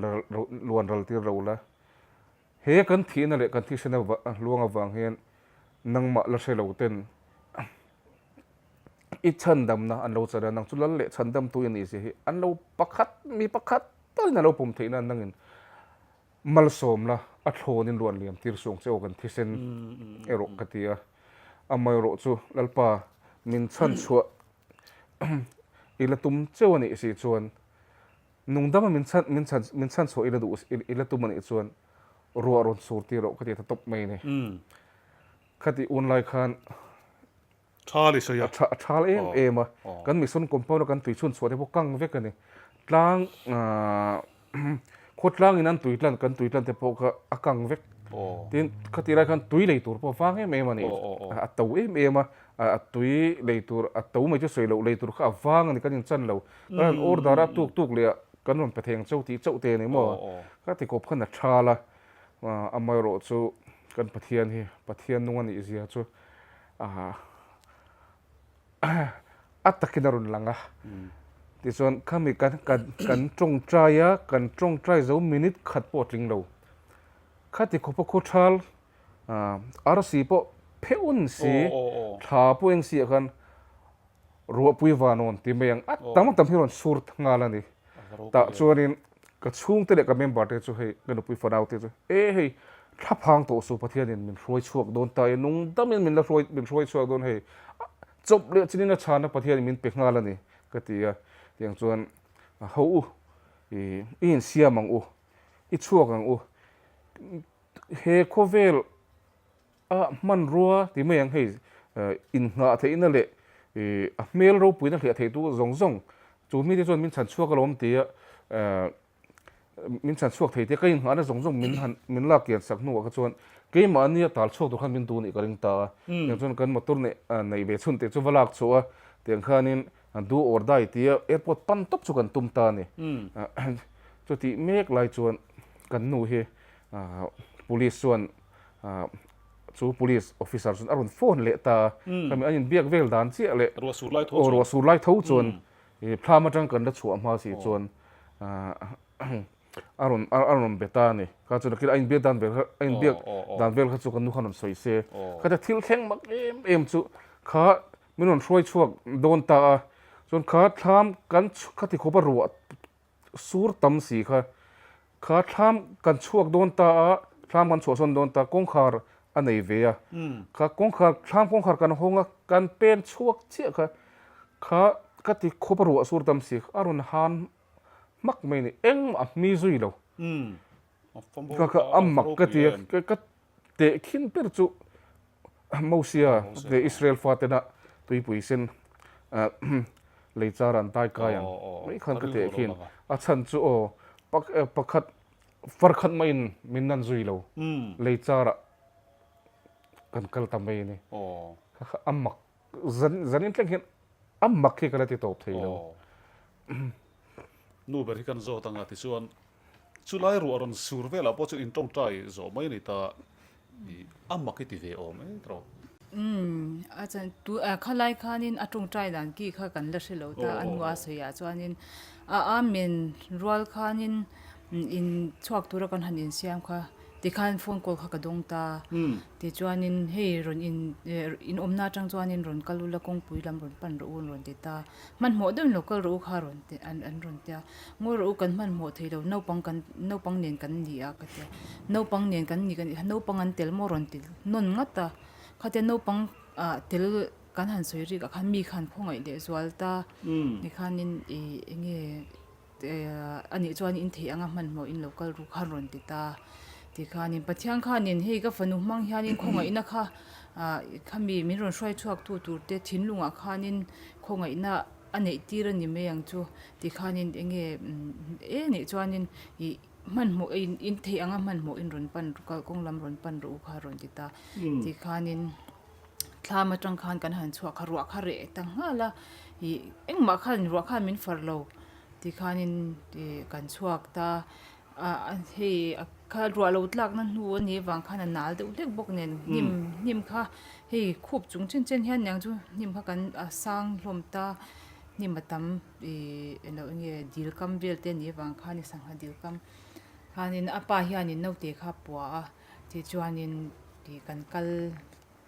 luan ral tir lo la. He kan thihna leh kan thisen hluang avang hian nangmah la hre lo ten i chhandamna an lo chan a, nang chu lal leh chhandamtu i nih zia hi an lo pakhat mi pakhat talin a lo pawm theih nan nangin malsawm la a thlawnin ruan liam tir suang che aw kan thisen erawh ka ti a, amaherawh chu Lalpa min chhanchhuah i la tum cheu a nih si chuan Nungdama min chhan min chhan min chhan chhuah ila duh ila tum anih chuan ruah rawn sur tir rawh ka ti ta tawp mai a ni. Khati un lai khan Thal i sawi a. A thal em em a. Kan mission compound a kan tui chhun chhuah te pawh kang vek a ni. Tlang khawtlangin an tui tlan kan tui tlan te pawh kha a kang vek. Tin khati lai khan tui lei tur pawh a vang em em a ni. A to em em a. A tui lei tur a to mai chu sawi loh lei tur kha a vang a ni kan inchan lo. Kan han order a tuk tuk leh ah kan rawn pe thei ang chauh tih chauh te a ni maw? Ka ti kawp khan a thal a, amaherawh chu kan Pathian hi Pathian nung a nih zia chu a takin a rawn lang a. Tichuan khami kan kan kan tawngtai a, kan tawngtai zo minute khat pawh a tling lo. Khati khawpa khaw thal arsi pawh pheun si, thla pawh eng si ah khan Ruahpui vanawn ti mai ang a tam tam hi rawn sur nghal a ni. Tah chuanin ka chhungte leh ka member te chu hei ka nupui fanau te chu e hei Thlaphang tawh suh Pathianin min hruai chhuak dawn ta e, nung damin min la hruai min hruai chhuak dawn hei chawp leh chinin a chhana Pathianin min pe nghal a ni ka ti a, tiang chuan ho u i i insiam ang u, i chhuak ang u, he khawvel a hmanrua ti mai ang hei innghah theihna leh a hmel ropuina hliah theitu zawng zawng chu mite chuan min chhan chhuak alawm tia min chhan chhuak thei tia ka innghahna zawng zawng min han min lak kian sak hnuah kha chuan keimahni a tal chhuak tur khan min duh nih ka ring ta a tiang chuan kan motor neih neih ve chhun te chu va lak chhuah a tiang khanin do or die tia airport pan tawp chu kan tum ta a ni chutih mek lai chuan kan nu hi police chuan chu police officer chuan a rawn phone leh ta a khami an inbiak vel dan chiah leh ruah sur lai tho chuan ruah sur lai tho chuan phlam atang kan la chhuah hma si chuan a rawn a rawn be ta a ni kha chuan a inbiak dan vel kha a inbiak dan vel kha chu kan nu khan rawn sawi se khatia thil thleng mak em em chu kha min rawn hruai chhuak dawn ta a chuan kha thlam kan khati khawpa ruah Sur tam si kha, kha thlam kan chhuak dawn ta a, thlam kan chhuahsawn dawn ta, kawngkhar a nei ve a, kha kawngkhar, thlam kawngkhar kan hawng a, kan pen chhuak chiah kha, kha ka ti khawp a ruah sur tam si kha, a rawn han hmak mai a ni, engmah a hmi zui lo, kha kha a mak ka ti a, ka tehkhin ber chu Mosia leh Israel fatena tuipui sen lei char an tai kai ang mai khan ka tehkhin a chhan chu aw pakhat far khat maiin min nan zui lo lei charah kan kal ta mai a ni a mak zanin thleng hian a mak hi ka la ti tawp thei lo. Nu ber hi kan zawt anga tichuan Chulai ruah rawn sur velah pawh chu in tawngtai zawh mai a ni ta i a mak i ti ve awm e tawh. Umm a chan tu a khalai khanin a tawngtai dan ki kha kan la hre lo ta a hnua sawiah chuanin a amen rual khanin in chhuak tura kan han insiam kha tikhan phone call kha ka dawng ta tichuanin hei rawn in in awmna atang chuanin rawn kal ula kawngpui lam rawn pan rawh u an rawn ti ta hmanhmawh deuhin lo kal rawh u kha rawn ti an rawn ti a. Ngawi rawh u kan hmanhmawh thei lo naupang kan naupang nen kan ni a ka ti a naupang nen kan ni ka nih kha naupang an tel maw rawn ti nawn ngat a khatia naupang ah tel kan han sawi rik ah khan mi khan khawngaih leh zual ta tikhanin ih eng nge anih chuan in theih anga hmanhmawh in lo kal ru khan rawn ti ta tikhanin Pathian khanin hei ka fanu hmang hianin khawngaihna kha ah khami min rawn hruai chhuak tu tur te thinlungah khanin khawngaihna. A neih tir a ni mai ang chu tikhanin enge e nih chuanin ih hmanhmawh in in theih anga hmanhmawh in rawn pan kalkawng lam rawn pan rawh u kha rawn ti ta tikhanin thlam atang khan kan han chhuak kha ruah kha reh ta nghal a ih engmah khan ruah khan min far lo tikhanin ih kan chhuak ta a hei a kha ruah lo tlakna hnu a nih avang khan a nal deuh hlek bawk nen hnim hnim kha hei khup chung chen chen hian niang chu hnim kha kan a sang hlawm ta hnim a tam ih eng lo enge dil kam vel te a nih avang khan sangha dil kam khanin a pa hianin naute kha a pua a tichuanin ih kan kal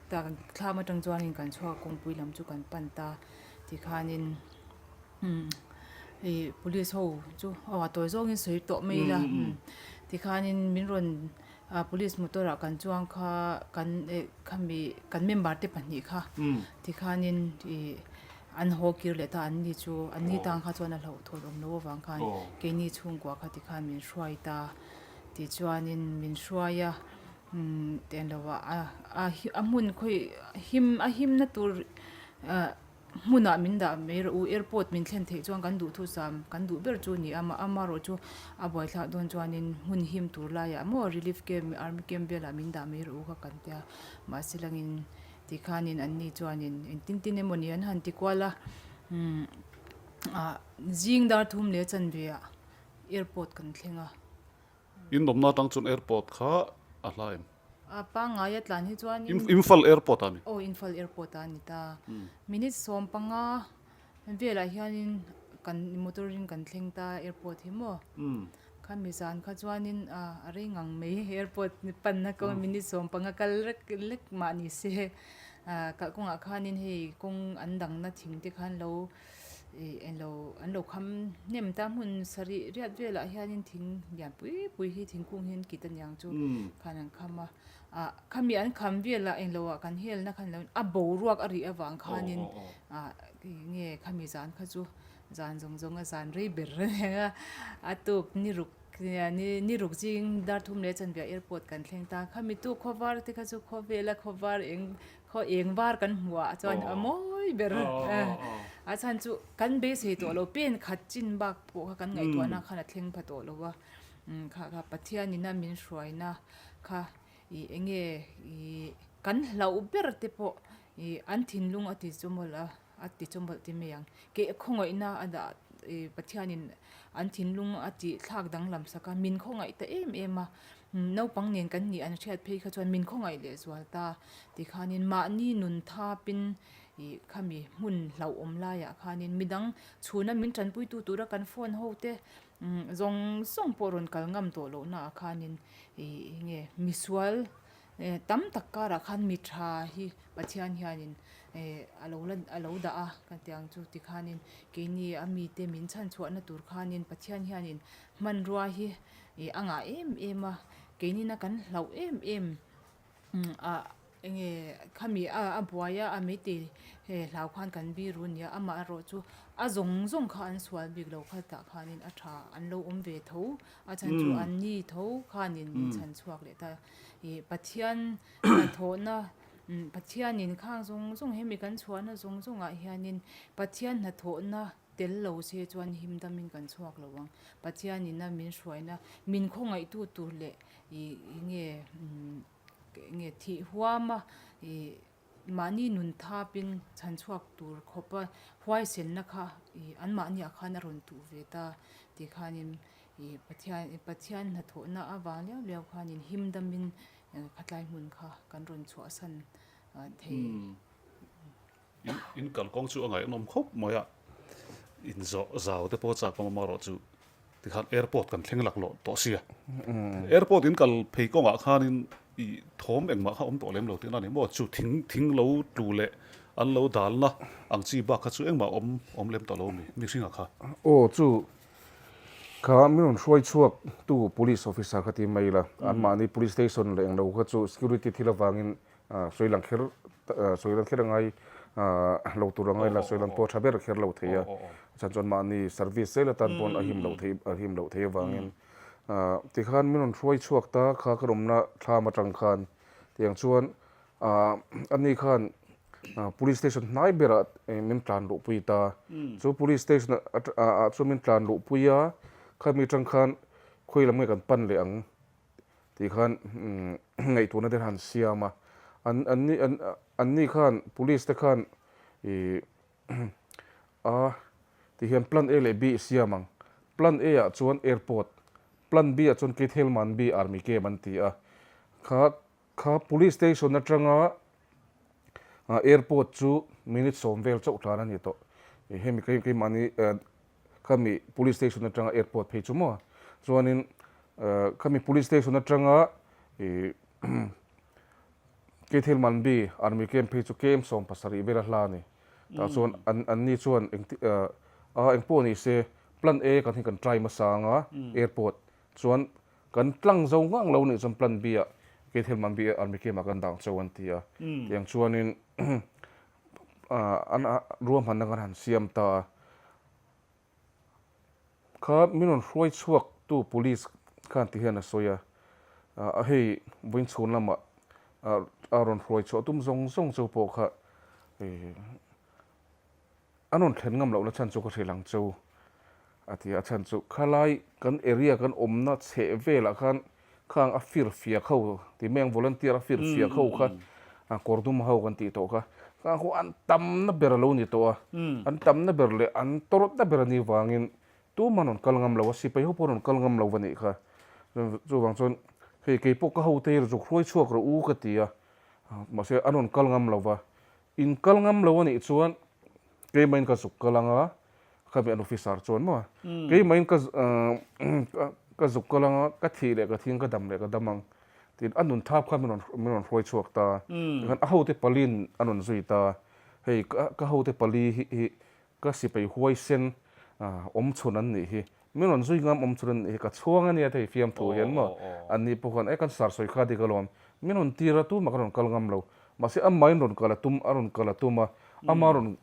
ta thlam atang chuanin kan chhuak kawngpui lam chu kan pan ta tikhanin umm ih police ho chu aw a tawi zawngin sawi tawh mai ila tikhanin min rawn ah police motor ah kan chuang kha kan eh khami kan member te pahnih kha tikhanin ih an haw kir leh ta an ni chu an ni tang kha chuan a hlauhthawn awm loh avang khan keini chhungkua kha tikhan min hruai ta tichuanin min hruai a umm tih an lo a a hmun khawi him a himna tur ah Hmunah min dah mai rawh u, airport min thlen theih chuan kan duhthusam kan duh ber chu a ni a, amaherawh chu a buaithlak dawn chuanin hmun him tur laiah maw relief camp, army camp velah min dah mai rawh u kha kan tia, mahse langin tikhanin anni chuanin engtin tin emawni an han ti kual a, ah zing dar thum leh chanve ah airport kan thleng a. In awmna atang chuan airport kha a hla em? A pangngai a tlan hi chuanin. Imphal airport ah mi? Aw Imphal airport ah a ni ta. Minute 15 velah hianin kan motor in kan thleng ta airport hi maw? Khami zan kha chuanin a rei ngang mai airport panna kawng minute 15 kal rek lek mah ni se. Kalkawngah khanin hei kawng an dangna thing te khan lo. Ih englo an lo kham hnem ta hmun sarih riat velah hianin thing lian pui pui hi thingkung hi an kit aniang chu khan an kham a ah khami an kham velah englo ah kan helna khan lo a boruak a rih avang khanin ah nge khami zan kha chu zan zawng zawng a zan rei ber aniang a a tuk ni ruk ni ruk zing dar thum leh chanve airport kan thleng ta khami tu khawvar te kha chu khawvela khawvar eng Khaw eng var kan hmuh ah chuan a mawi ber a chhan chu kan beisei tawh lo pen khat chin bak pawh kha kan ngaihtuahna khan a thleng pha tawh lo a kha kha Pathian ina min hruaina kha ih eng nge ih kan hlauh ber te pawh ih an thinlung a ti chawmawlh a. A ti chawmawlh ti mai ang. Keh khawngaihna a dah ih Pathianin an thinlung a tih thlak danglam sak a, min khawngaih ta em em a. Naupang nen kan nih an hriat phei kha chuan min khawngaih leh zual ta tikhanin mahni nun thapin ih khami hmun hlauhawm laiah khanin midang chhuna min tanpuitu tura kan phone ho te zawng zawng pawh rawn kal ngam tawh lohnaah khanin ih enge misual Tam tak karah khan mi tha hi Pathian hianin a lo la a lo dah a ka ti ang chu tikhanin keini a mite min chhanchhuahna tur khanin Pathian hianin hmanrua hi a ngah em em a keinina kan hlauh em em ah enge khami a buai a a meitei hlau khan kan biru nia amaherawh chu a zawng zawng kha an sual bik lo kha tah khanin a tha an lo awm ve tho a chhan chu an ni tho khanin min chhanchhuak leh ta. Ih Pathian hnathawhna Pathianin khang zawng zawng hemi kan chhuahna zawng zawngah hianin Pathian hnathawhna tel lo se chuan him damin kan chhuak lo ang. Pathianina min hruaina min khawngaihtu tur leh ih enge enge thih huama ih mahni nun thapin chhan chhuak tur khawpa huaisenna kha ih anmahniah khan a rawn tuh ve ta tih khanin Ih Pathian Pathian hnathawhna avang liau liau khanin him damin khatlai hmun kha kan rawn chhuahsan thei. In in kalkawng chu a ngaihnawm khawp mai a, in zawh zau te pawh chak awm amarawh chu tikhan airport kan thleng laklawh tawh sia. Airport in kal phei kawngah khanin ih thawm engmah kha awm tawh lem lo tihna a ni maw? Chu thing thing lo tlu leh an lo dalna ang chi bak kha chu engmah awm awm lem tawh lo a mi mihringah kha. Aw chu Kha min rawn hruai chhuak tu police officer kha ti mai ila, anmahni police station leh englo kha chu security thil avangin sawi lang kher sawi lang kher angai lo tur angai la sawi lang pawh tha ber kher lo thei a, chhan chuan mahni service zel atan pawn a him loh theih a him loh theih avangin tikhan min rawn hruai chhuak ta kha ka rawmna thlam atang khan tiang chuan Ahh ani khan police station hnai berah min tlan luh pui ta. Chu police station ah chuan min tlan luh pui a, khami atang khan khawi lam nge kan pan leh ang tih khan ngaihtuahna te han siam a. An an ni an ni khan police te khan ih a ti hian plan A leh B i siam ang. Plan A ah chuan airport, plan B ah chuan Keithelmanbi army camp an ti a. Kha Kha police station atanga airport chu minute sawm vel chauh tlan a ni tawh. Hemi keimahni khami police station atanga airport phei chu maw. Chuanin khami police station atanga Keithelmanbi army camp phei chu kem 70 vel a hla a ni. Tah chuan an ni chuan engpawh ni se plan A kan hi kan try hmasa anga airport chuan Kan tlang zo ngang lo nih chuan plan B ah kei thil man B army camp ah kan dang cheu an ti a. Tiang chuanin an ruahmanna kan han siam ta a. Kha min rawn hruai chhuak tu police khan ti hian a sawi a, a hei vawiin chhun lamah a rawn hruai chhuah tum zawng zawng cheu pawh kha An rawn thlen ngam lohna chhan chu ka hrilh ang cheu a ti a, a chhan chu khalai kan area kan awmna chheh velah khan khang a firfiak ho ti mai ang volunteer a firfiak ho kha kawr dum ho kan tih tawh kha khang khu an tamna ber a lo ni tawh a, an tamna ber leh an tawrhna ber a nih vangin tumah an rawn kal ngam lo a, sipai ho pawh an rawn kal ngam lo va nih kha chuvang chuan hei keipawh ka hote hi zuk hruai chhuak rawh u ka ti a, mahse an rawn kal ngam lo va. In kal ngam lo a nih chuan keimahin ka zuk kal ang a, khami an officer chuan maw, keimahin ka ka zuk kal ang a, ka thih leh ka thing, ka dam leh ka dam ang tiin a nun thap kha min rawn min rawn hruai chhuak ta. Tikhan a hote paliin a rawn zui ta, hei ka hote pali hi hi. Ka sipai huaisen awm chhun an nih hi, min rawn zui ngam awm chhun an nih hi, ka chhuang a nia thei fiamthu hian maw an ni pawh khan e kan sar sawi kha dik alawm, min rawn tir a tumah ka rawn kal ngam lo, mahse amahin rawn kal a tum a rawn kal a tum a, ama rawn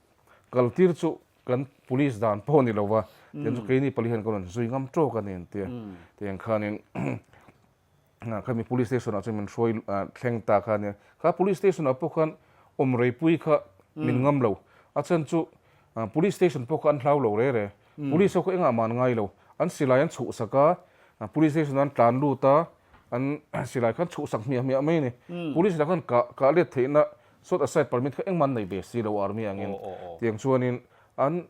kal tir chu kan police dan pawh a ni lo va, tiang chu keini pali hian ka rawn zui ngam tawk a ni an tia, tiang khanin Khami police station ah chuan min hruai thleng ta kha ania. Kha police station ah pawh khan awm reipui kha min ngam lo. A chhan chu police station pawh kha an hlau lo re re. Police ho kha engah mah an ngai lo. An silai an chhuhsak a, police station ah an tlan lut a, an silai kha an chhuhsak hmiah hmiah mai a ni. Police lah khan kah kah let theihna shot aside permit kha engmah an nei ve si lo army angin. Tiang chuanin an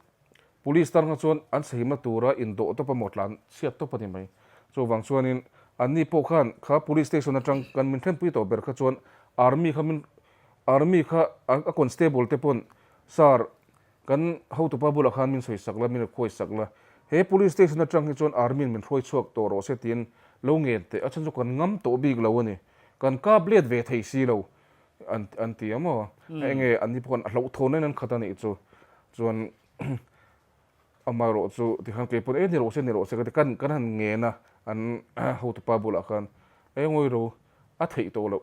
Police tan kha chuan an sahimna tura indawh tawp a maw tlan chhiat tawp a ni mai. Chuvang chuanin anni pawh khan kha police station atang kan min thlenpui tawh ber kha chuan army kha min army kha a constable te pawn sir kan hotupa bulah khan min sawisak la min khawisak la he police station atang hi chuan army in min hruai chhuak tawh rawh se tiin lo ngen teh a chhan chu kan ngam tawh bik lo a ni. Kan kap let ve thei si lo an an ti a maw. Enge anni pawh khan a hlauhthawn in an khat a nih chu chuan Amaherawh chu tikhan kei pawn e ni rawh se ni rawh se ka ti kan kan han ngen a an hotupa bulah khan e ngawi ro a theih tawh loh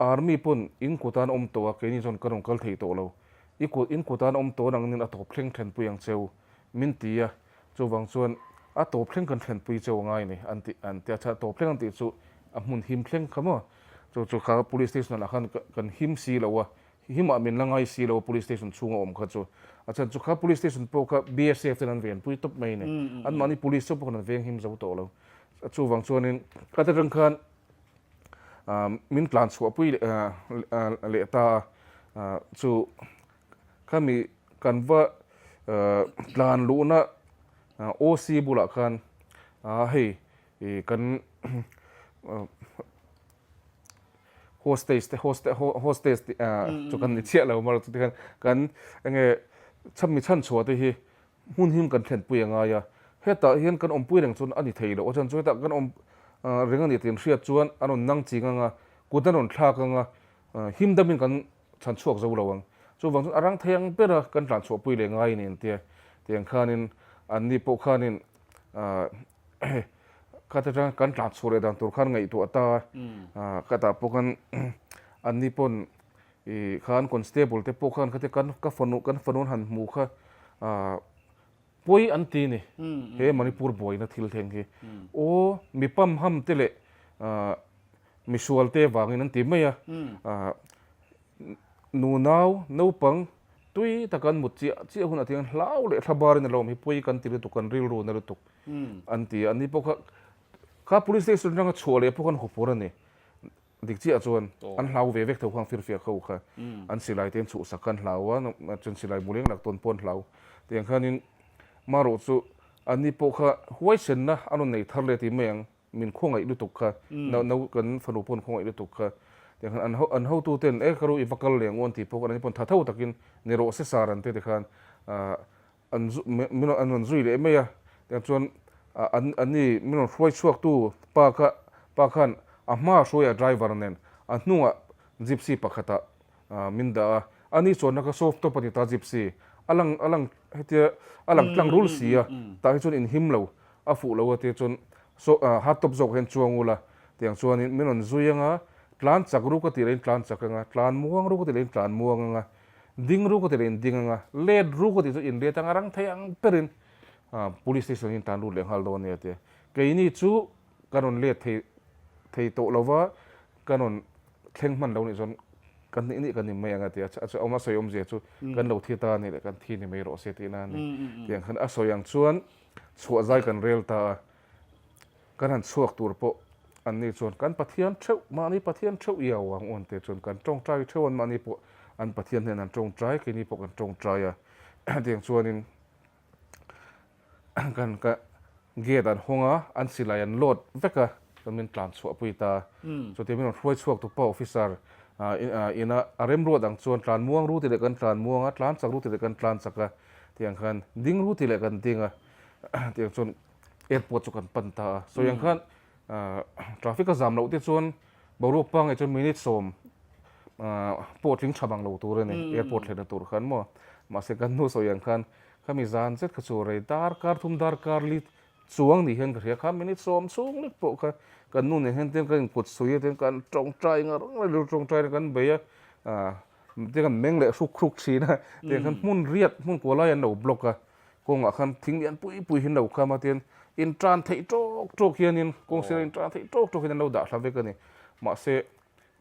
army pawn in kut an awm tawh a keini chuan kan rawn kal thei tawh lo i kut in kut an awm tawh nangin a tawp thleng thlenpui ang cheu min ti a chuvang chuan a tawp thleng kan thlenpui cheu angai ni an ti an ti a tawp thleng an tih chu a hmun him thleng kha maw chu chu kha police station ah khan kan him si lo a Himah min la ngai si lo a police station chhunga awm kha chu. A chhan chu kha police station pawh kha BSF ten an venpui tawp mai a ni. Anmahni police chauh pawh khan an veng him zo tawh lo. Chuvang chuanin khat atang khan min tlan chhuahpui leh ta a, chu khami kan va tlan luhna OC bulah khan hei kan hostage te host hostage te chu kan ni chiah lo mar chu tikhan kan enge chhan mi chhan chhuah te hi hmun him kan thlen pui a ngai a hetah hian kan awmpui reng chuan a ni thei loh a chhan chu hetah kan awm reng a ni tih an hriat chuan an rawn nang ching anga kut an rawn thlak anga him damin kan chhan chhuak zo lo ang chuvang chuan a rang thei ang bera kan tlan chhuah pui leh ngai a ni an tia tiang khanin an ni pawh khanin Khat atanga kan tlan chhuah leh dan tur khan ngaihtuah ta a, khatah pawh khan anni pawn ih khan constable te pawh khan khatia kan ka fanu kan fanu an han hmu kha ah pawi an ti a ni he Manipur buaina thil thleng hi aw mi pamham te leh ah misual te vangin an ti mai a ah Nunau, naupang, tui taka an mut chiah chiah hunah tiang hlau leh thla barin a lo awm hi pawi kan ti lutuk, kan rilru na lutuk an ti a. Ani pawh kha kha police station atanga chhuah leh pawh khan huphur a ni. Dik chiah chuan an hlau ve vek tho kha ang firfiak ho kha. An silai te an chhuhsak kha an hlau a, chuan silai mu leng lak tawn pawh an hlau. Tiang khanin marawh chu ani pawh kha huaisenna a rawn nei thar leh ti mai ang. Min khawngaih lutuk kha, no no kan fanu pawn khawngaih lutuk kha, tiang khan an ho an hotu ten e ka ru i va kal leh ang u an tih pawh khan an pawn tha tho takin ni rawh se sar an ti tikhan ah an zu min an rawn zui leh mai a, tiang chuan ah an an ni min rawn hruai chhuak tu pa kha pa khan a hma hruai a driver nen a hnungah gypsy pakhatah ah min dah a, ani chuanna kha soft top a ni ta gypsy a lang a lang hetia a lang tlang rul si a tah hi chuan inhim lo A fuh lo a tia chuan saw hard top zawk hian chuang ula tiang chuanin min rawn zui anga tlan chak ruk a tih leh in tlan chak anga tlan muang ruk a tih leh in tlan muang anga ding ruk a tih leh in ding anga let ruk a tih chu in let anga rang thei ang berin police station hi in tlan lut leh nghal dawn a ni a tia keini chu kan rawn let thei thei tawh lova kan rawn thleng hman lo nih chuan kan nih nih kan ni mai ang a ti a a awm a sawi awmzia chu kan lo thi ta a ni leh kan thi ni mai rawh se tihna a ni tiang khan a sawi ang chuan Chhuah zai kan rel ta a, kan han chhuak tur pawh an ni chuan kan Pathian theuh, mahni Pathian theuh i au ang u an ti chuan kan tawngtai theuh an mahni pawh an Pathian hnenah an tawngtai, keini pawh kan tawngtai a. Hetiang chuanin kan ka gate an hawng a, an silai an load vek a, chuan min tlan chhuah pui ta a. Chutia min rawn hruai chhuak tu pa officer ina a remruat ang chuan tlan muang ru ti leh kan tlan muang a, tlan chak ru ti leh kan tlan chak a. Tiang khan ding ru ti leh kan ding a, tiang chuan airport chu kan pan ta a. Sawi ang khan traffic a zam loh te chuan boruak pangngai chuan minute sawm pawh tling tha bang lo tur a ni airport thlenna tur khan maw. Mahse kan hnu sawi ang khan. Khami zan zet kha chu rei darkar thum darkar li chuang ni hian ka hria kha minute sawm chhung lek pawh kha kan nu nen hian tin kan inkut sui a tin kan tawngtai ngar ngar a tawngtai na kan bei a ah tin kan meng leh hruk hruk thin a tiang khan hmun riat hmun kua lai an lo block a kawngah khan thing lian pui pui hi an lo kham a tin in tan theih tawk tawk hianin kawng sira in tan theih tawk tawk hian an lo dah thla vek a ni mahse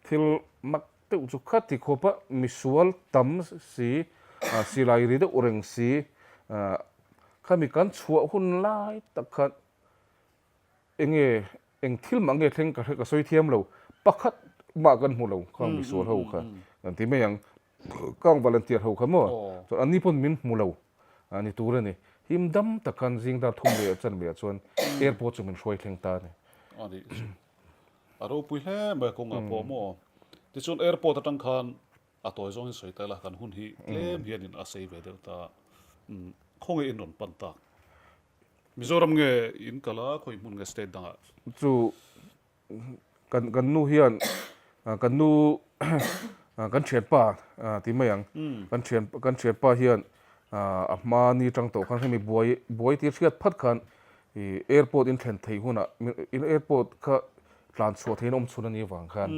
thil mak Deuh chu kha ti khawp a, misual tam si, silai ri deuh reng si, khami kan chhuah hun lai tak khan enge eng thil mah nge thleng ka hre ka sawi thiam lo, pakhat mah kan hmu lo khang misual ho kha kan ti mai ang, kang volunteer ho kha maw chuan anni pawn min hmu lo ni tur a ni, him dam tak khan zing dar thum leh chanve ah chuan airport chu min hruai thleng ta a ni. A ropui hle mai kawngah pawh maw. Tichuan airport atang khan a tawi zawngin sawi ta ila kan hun hi tlem hianin a sei ve deuh ta. Khawnge in rawn pan tak? Mizoram nge in kal a, khawi hmun nge state dangah? Chu kan kan nu hian kan nu kan thianpa ti mai ang. Kan thian kan thianpa hian a hma ni tang tawh khan hemi buai buai tir hriat phat khan I airport in thlen theih hunah in airport kha tlan chhuah theihin awm chhun a nih avang khan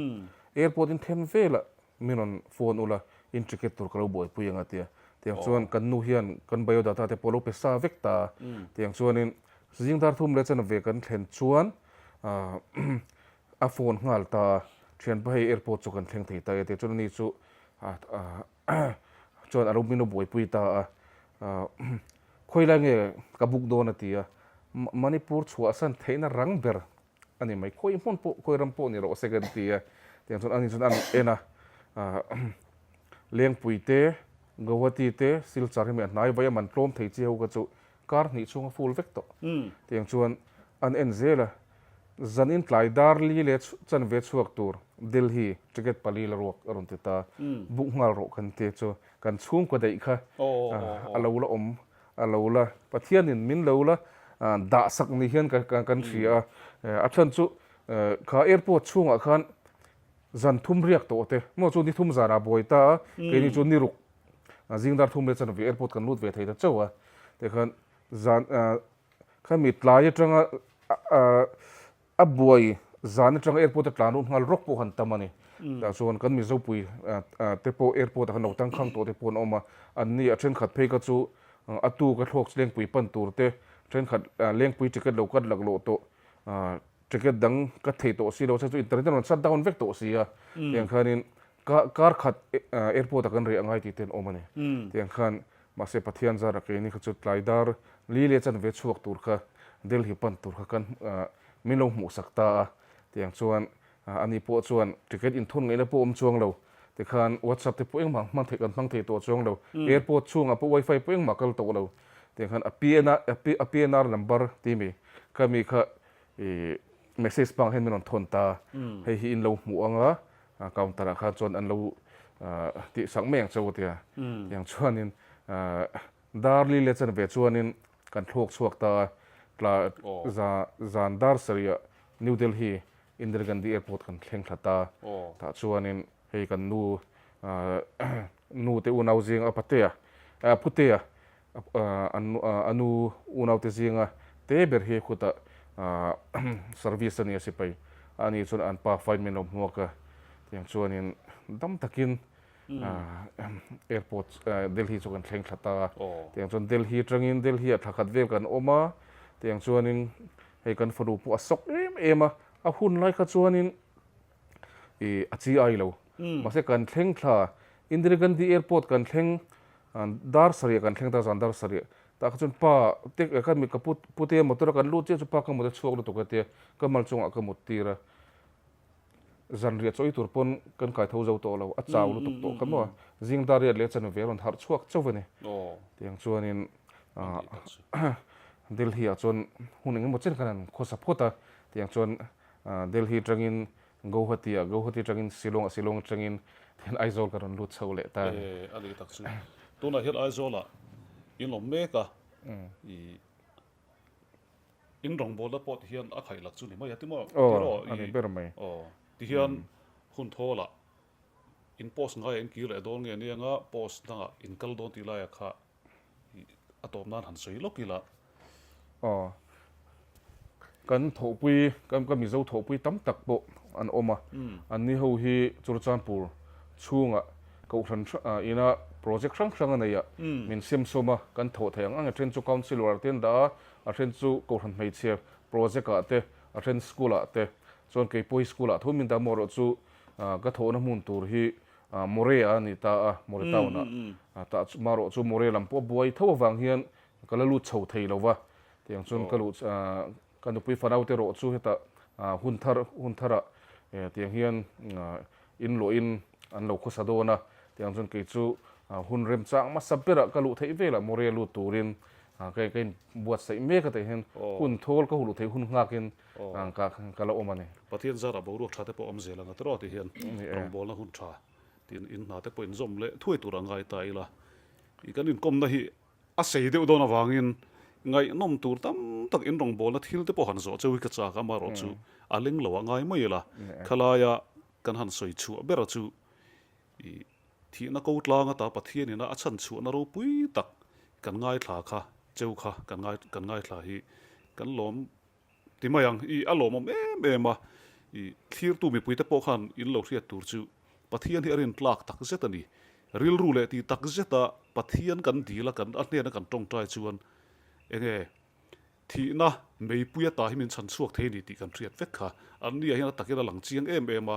airport in then velah min rawn phone ula in ticket tur ka lo buaipui ang a tia. Tiang chuan kan nu hian kan biodata te pawh a lo pe sa vek ta a. Tiang chuanin zing dar thum leh chana ve kan thlen chuan a phone nghal ta a, thianpa hei airport chu kan thleng thei ta e tia chuan ani chu chuan a lo min lo buaipui ta a. Khawi lai nge ka buk dawn a ti a, Manipur chhuahsan theihna rang ber a ni mai, khawi hmun pawh, khawi ram pawh ni rawh se kan ti a, tiang chuan ani chuan a rawn en a, Lengpui te, Guwahati te, Silchar hi mi a hnai vai a man tlawm thei chi ho kha chu kar hnih chhung a full vek tawh, tiang chuan an en zel a, Zanin tlai dar li leh chanve chhuak tur Delhi ticket pali la ruak a rawn ti ta, buk nghal rawh kan ti chu kan chhungkaw daih kha a lo la awm, a lo la Pathianin min lo la dahsak ni hian kan hria a, a chhan chu kha airport chhungah khan zan thum riak tawh te maw chu ni thum zanah buai ta a, keini chu ni ruk zing dar thum leh chanve airport kan lut ve thei ta chauh a, tikhan zan Khami tlai atanga a buai zan atanga airport a tlan ruh nghal rawk pawh han tam a ni. Tah chuan kan Mizopui te pawh airport ah khan lo tangkhang tawh te pawh an awm a, an ni a thenkhat phei kha chu a tuk a thlawk lengpui pan tur te, thenkhat lengpui ticket lo cut laklawh tawh ticket dang cut thei tawh si lo, chu internet a rawn shut down vek tawh si a, tiang khanin kar khat airport ah kan reh angai tih te an awm a ni. Tiang khan Mahse Pathian zara keini kha chu tlai dar li leh chanve chhuak tur kha Delhi pan tur kha kan min lo hmuhsak ta a, tiang chuan ani pawh chuan ticket inthawn ngaihna pawh awm chuang lo, tikhan WhatsApp te pawh engmah hman theih kan hmang thei tawh chuang lo, airport chhungah pawh wifi pawh engmah kal tawh lo, tiang khan a PNR a PNR number ti mi kha mi kha ih message hmangah hian min rawn thawn ta a, hei hi in lo hmuh ang a, Counter ah khan chuan an lo tih sak mai ang cheu tia. Tiang chuanin dar li leh chanve chuanin kan thlawk chhuak ta a, tla zan dar sarih New Delhi Indira Gandhi Airport kan thleng thla ta. Tah chuanin hei kan nu nu te unau zinga a patea putea A nu unaute zinga te ber hi khutah service a ni a sipai a ni chuan an pa fain min lo hmuak a, tiang chuanin dam takin airport Delhi chu kan thleng thla ta a, tiang chuan Delhi atangin Delhi ah thla khat vel kan awm a, tiang chuanin hei kan fanu pawh a sawk em em a, a hun lai kha chuanin ih a chi ai lo, mahse kan thleng thla Indira Gandhi airport kan thleng Dar sarih kan thleng ta zan dar sarih tah kha chuan pa te ka mi ka pute motor a kan lut chiah chu pa ka mut a chhuak lutuk a tia ka mal chungah ka mut tir a zanriah chawi tur pawn kan kai tho zo tawh lo a chau lutuk tawh kha maw zing dar riat leh chanve a rawn harh chhuak chauh a ni tiang chuanin Delhi ah chuan hun engemaw chen khan an khawsa phawt a tiang chuan Delhi atangin Guwahati ah Guwahati atangin Shillong ah Shillong atangin tihian Aizawl ka rawn lut chho leh ta a ni. E, a ni tak chu. Tunah hian Aizawlah in awm mek a, i in rawngbawlna pawh tihian a khaih lak chu ni mai a ti maw? Aw, a ni ber mai. Aw, tihian hun thawlah in post ngaiah in kir leh dawn nge nia nga post dangah in kal dawn tih laiah kha. a tawp nan han sawi lawk ila. Aw. Kan thawhpui, kan ka Mizo thawhpui tam tak pawh an awm a. Anni ho hi Churachandpur chhungah Kohhran ina project hrang hrang a nei a, min siamsawm a, kan thawh theih ang ang. A then chu Councillor ah te an dah a, a then chu Kohhran hmeichhia project ah te, a then school ah te. Chuan kei pawh hi school ah tho min dah maw erawh chu ka thawhna hmun tur hi More a ni ta a, More town ah. Tah marawh chu More lam pawh a buai tho avang hian Ka la lut chho thei lo va, tiang chuan ka luh ka nupui fanaute erawh chu hetah hun thar hun tharah tiang hian in luahin an lo khawsa dawn a, tiang chuan kei chu hun remchang hmasa berah ka luh theih velah Moria lut turin ka ka inbuatsaih mek a tih hian hun thawl ka luh theih hun nghakin ka ka la awm a ni. Pathian zarah boruak tha te pawh awm zel ang a tiraw tih hian rawngbawlna hun tha tiin in hna te pawh inzawm leh thuai tur a ngai ta ila i kan inkawmna hi A sei deuh dawn avangin ngaihnawm tur tam tak in rawngbawlna thil te pawh han zawh cheu hi ka chak a, amaherawh chu a leng lo a ngai mai ila. Khalaia kan han sawi chhuah bera chu i thihna ko tlang ata Pathian ina a chhan chhuahna ropui tak kan ngaithla kha cheu kha kan ngai kan ngaithla hi kan lawm Ti mai ang, i a lawmawm em em a, i thlirtu mipuite pawh khan in lo hriat tur chu Pathian hi a rin tlak tak zet a ni. Rilru leh ti tak zeta Pathian kan dil a, kan a hnena kan tawngtai chuan enge thihna meipui ata hi min chhan chhuak thei a ni tih kan hriat vek kha. Anni ah hian a takin a lang chiang em em a,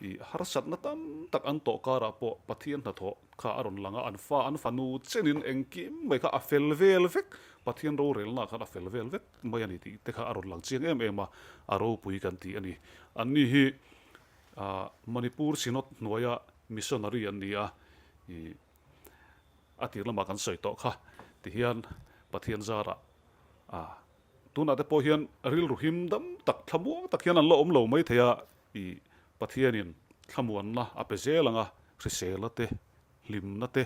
i harsatna tam tak an tawh karah pawh Pathian hnathawh kha a rawn lang a, an fa an fanu chenin engkim mai kha a fel vel vek, Pathian rorelna khan a fel vel vek. mai a ni tih te kha a rawn lang chiang em em a, a ropui kan ti a ni. Anni hi Manipur Synod hnuaia missionary an ni a, ih a tir lamah kan sawi tawh kha tihian Pathian zarah ah tunah te pawh hian rilru him dam tak thlamuang tak hian an la awm lo mai thei a, ih Pathianin thlamuanna a pe zel ang a, hrisela te hlimna te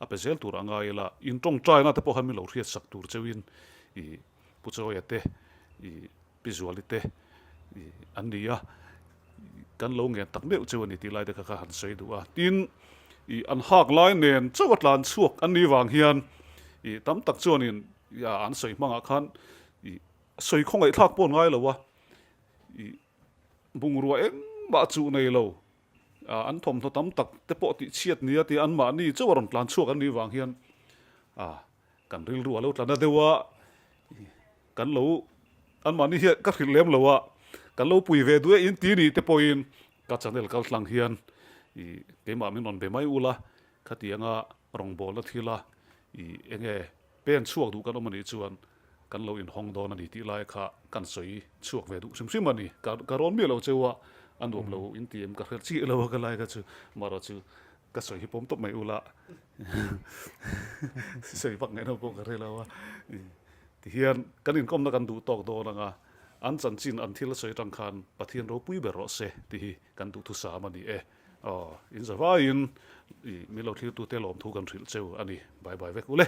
a pe zel tur a ngai ila, in tawngtaina te pawh khan min lo hriat sak tur cheuhin i Pu Chawia te, i Pi Zuali te i an ni a, kan lo ngen tak meuh cheu a ni tih lai te kha ka han sawi duh a. Tin, i an hak lai nen chauh a tlan chhuak an nih vang hian i tam tak chuanin an sawi hmangah khan i sawi khawngaihthlak pawh an ngai lo a, i bungrua engmah chuh nei lo An thawmhnaw tam tak te pawh tih chhiat nia tia anmahni chauh a rawn tlan chhuak an nih vang hian kan rilru a lo tla na deuh a, kan lo anmahni hian ka hrilh lem lo a, kan lo pui ve duh e in ti nih te pawhin ka channel kal tlang hian keimah min rawn be mai ula khatianga rawngbawlna thila enge pen chhuak duh kan awm anih chuan Kan lo inhawng dawn a ni tih lai kha kan sawi chhuak ve duh hrim hrim a ni. Ka ka rawn miah lo cheu a, a nuam lo in ti em ka hre chiah lo a ka lai kha chu. Marawh chu ka sawi hi pawm tawp mai ula sawi vak ngaihna pawh ka hre lo a. Tihian kan inkawmna kan duh tawk dawn ang a, an chanchin an thil sawi atang khan Pathian ropui ber rawh se tih hi kan duhthusam a ni e. Aw, in zavaiin i min lo thlirtute lawmthu kan hrilh cheu a ni. Bye bye vek ule.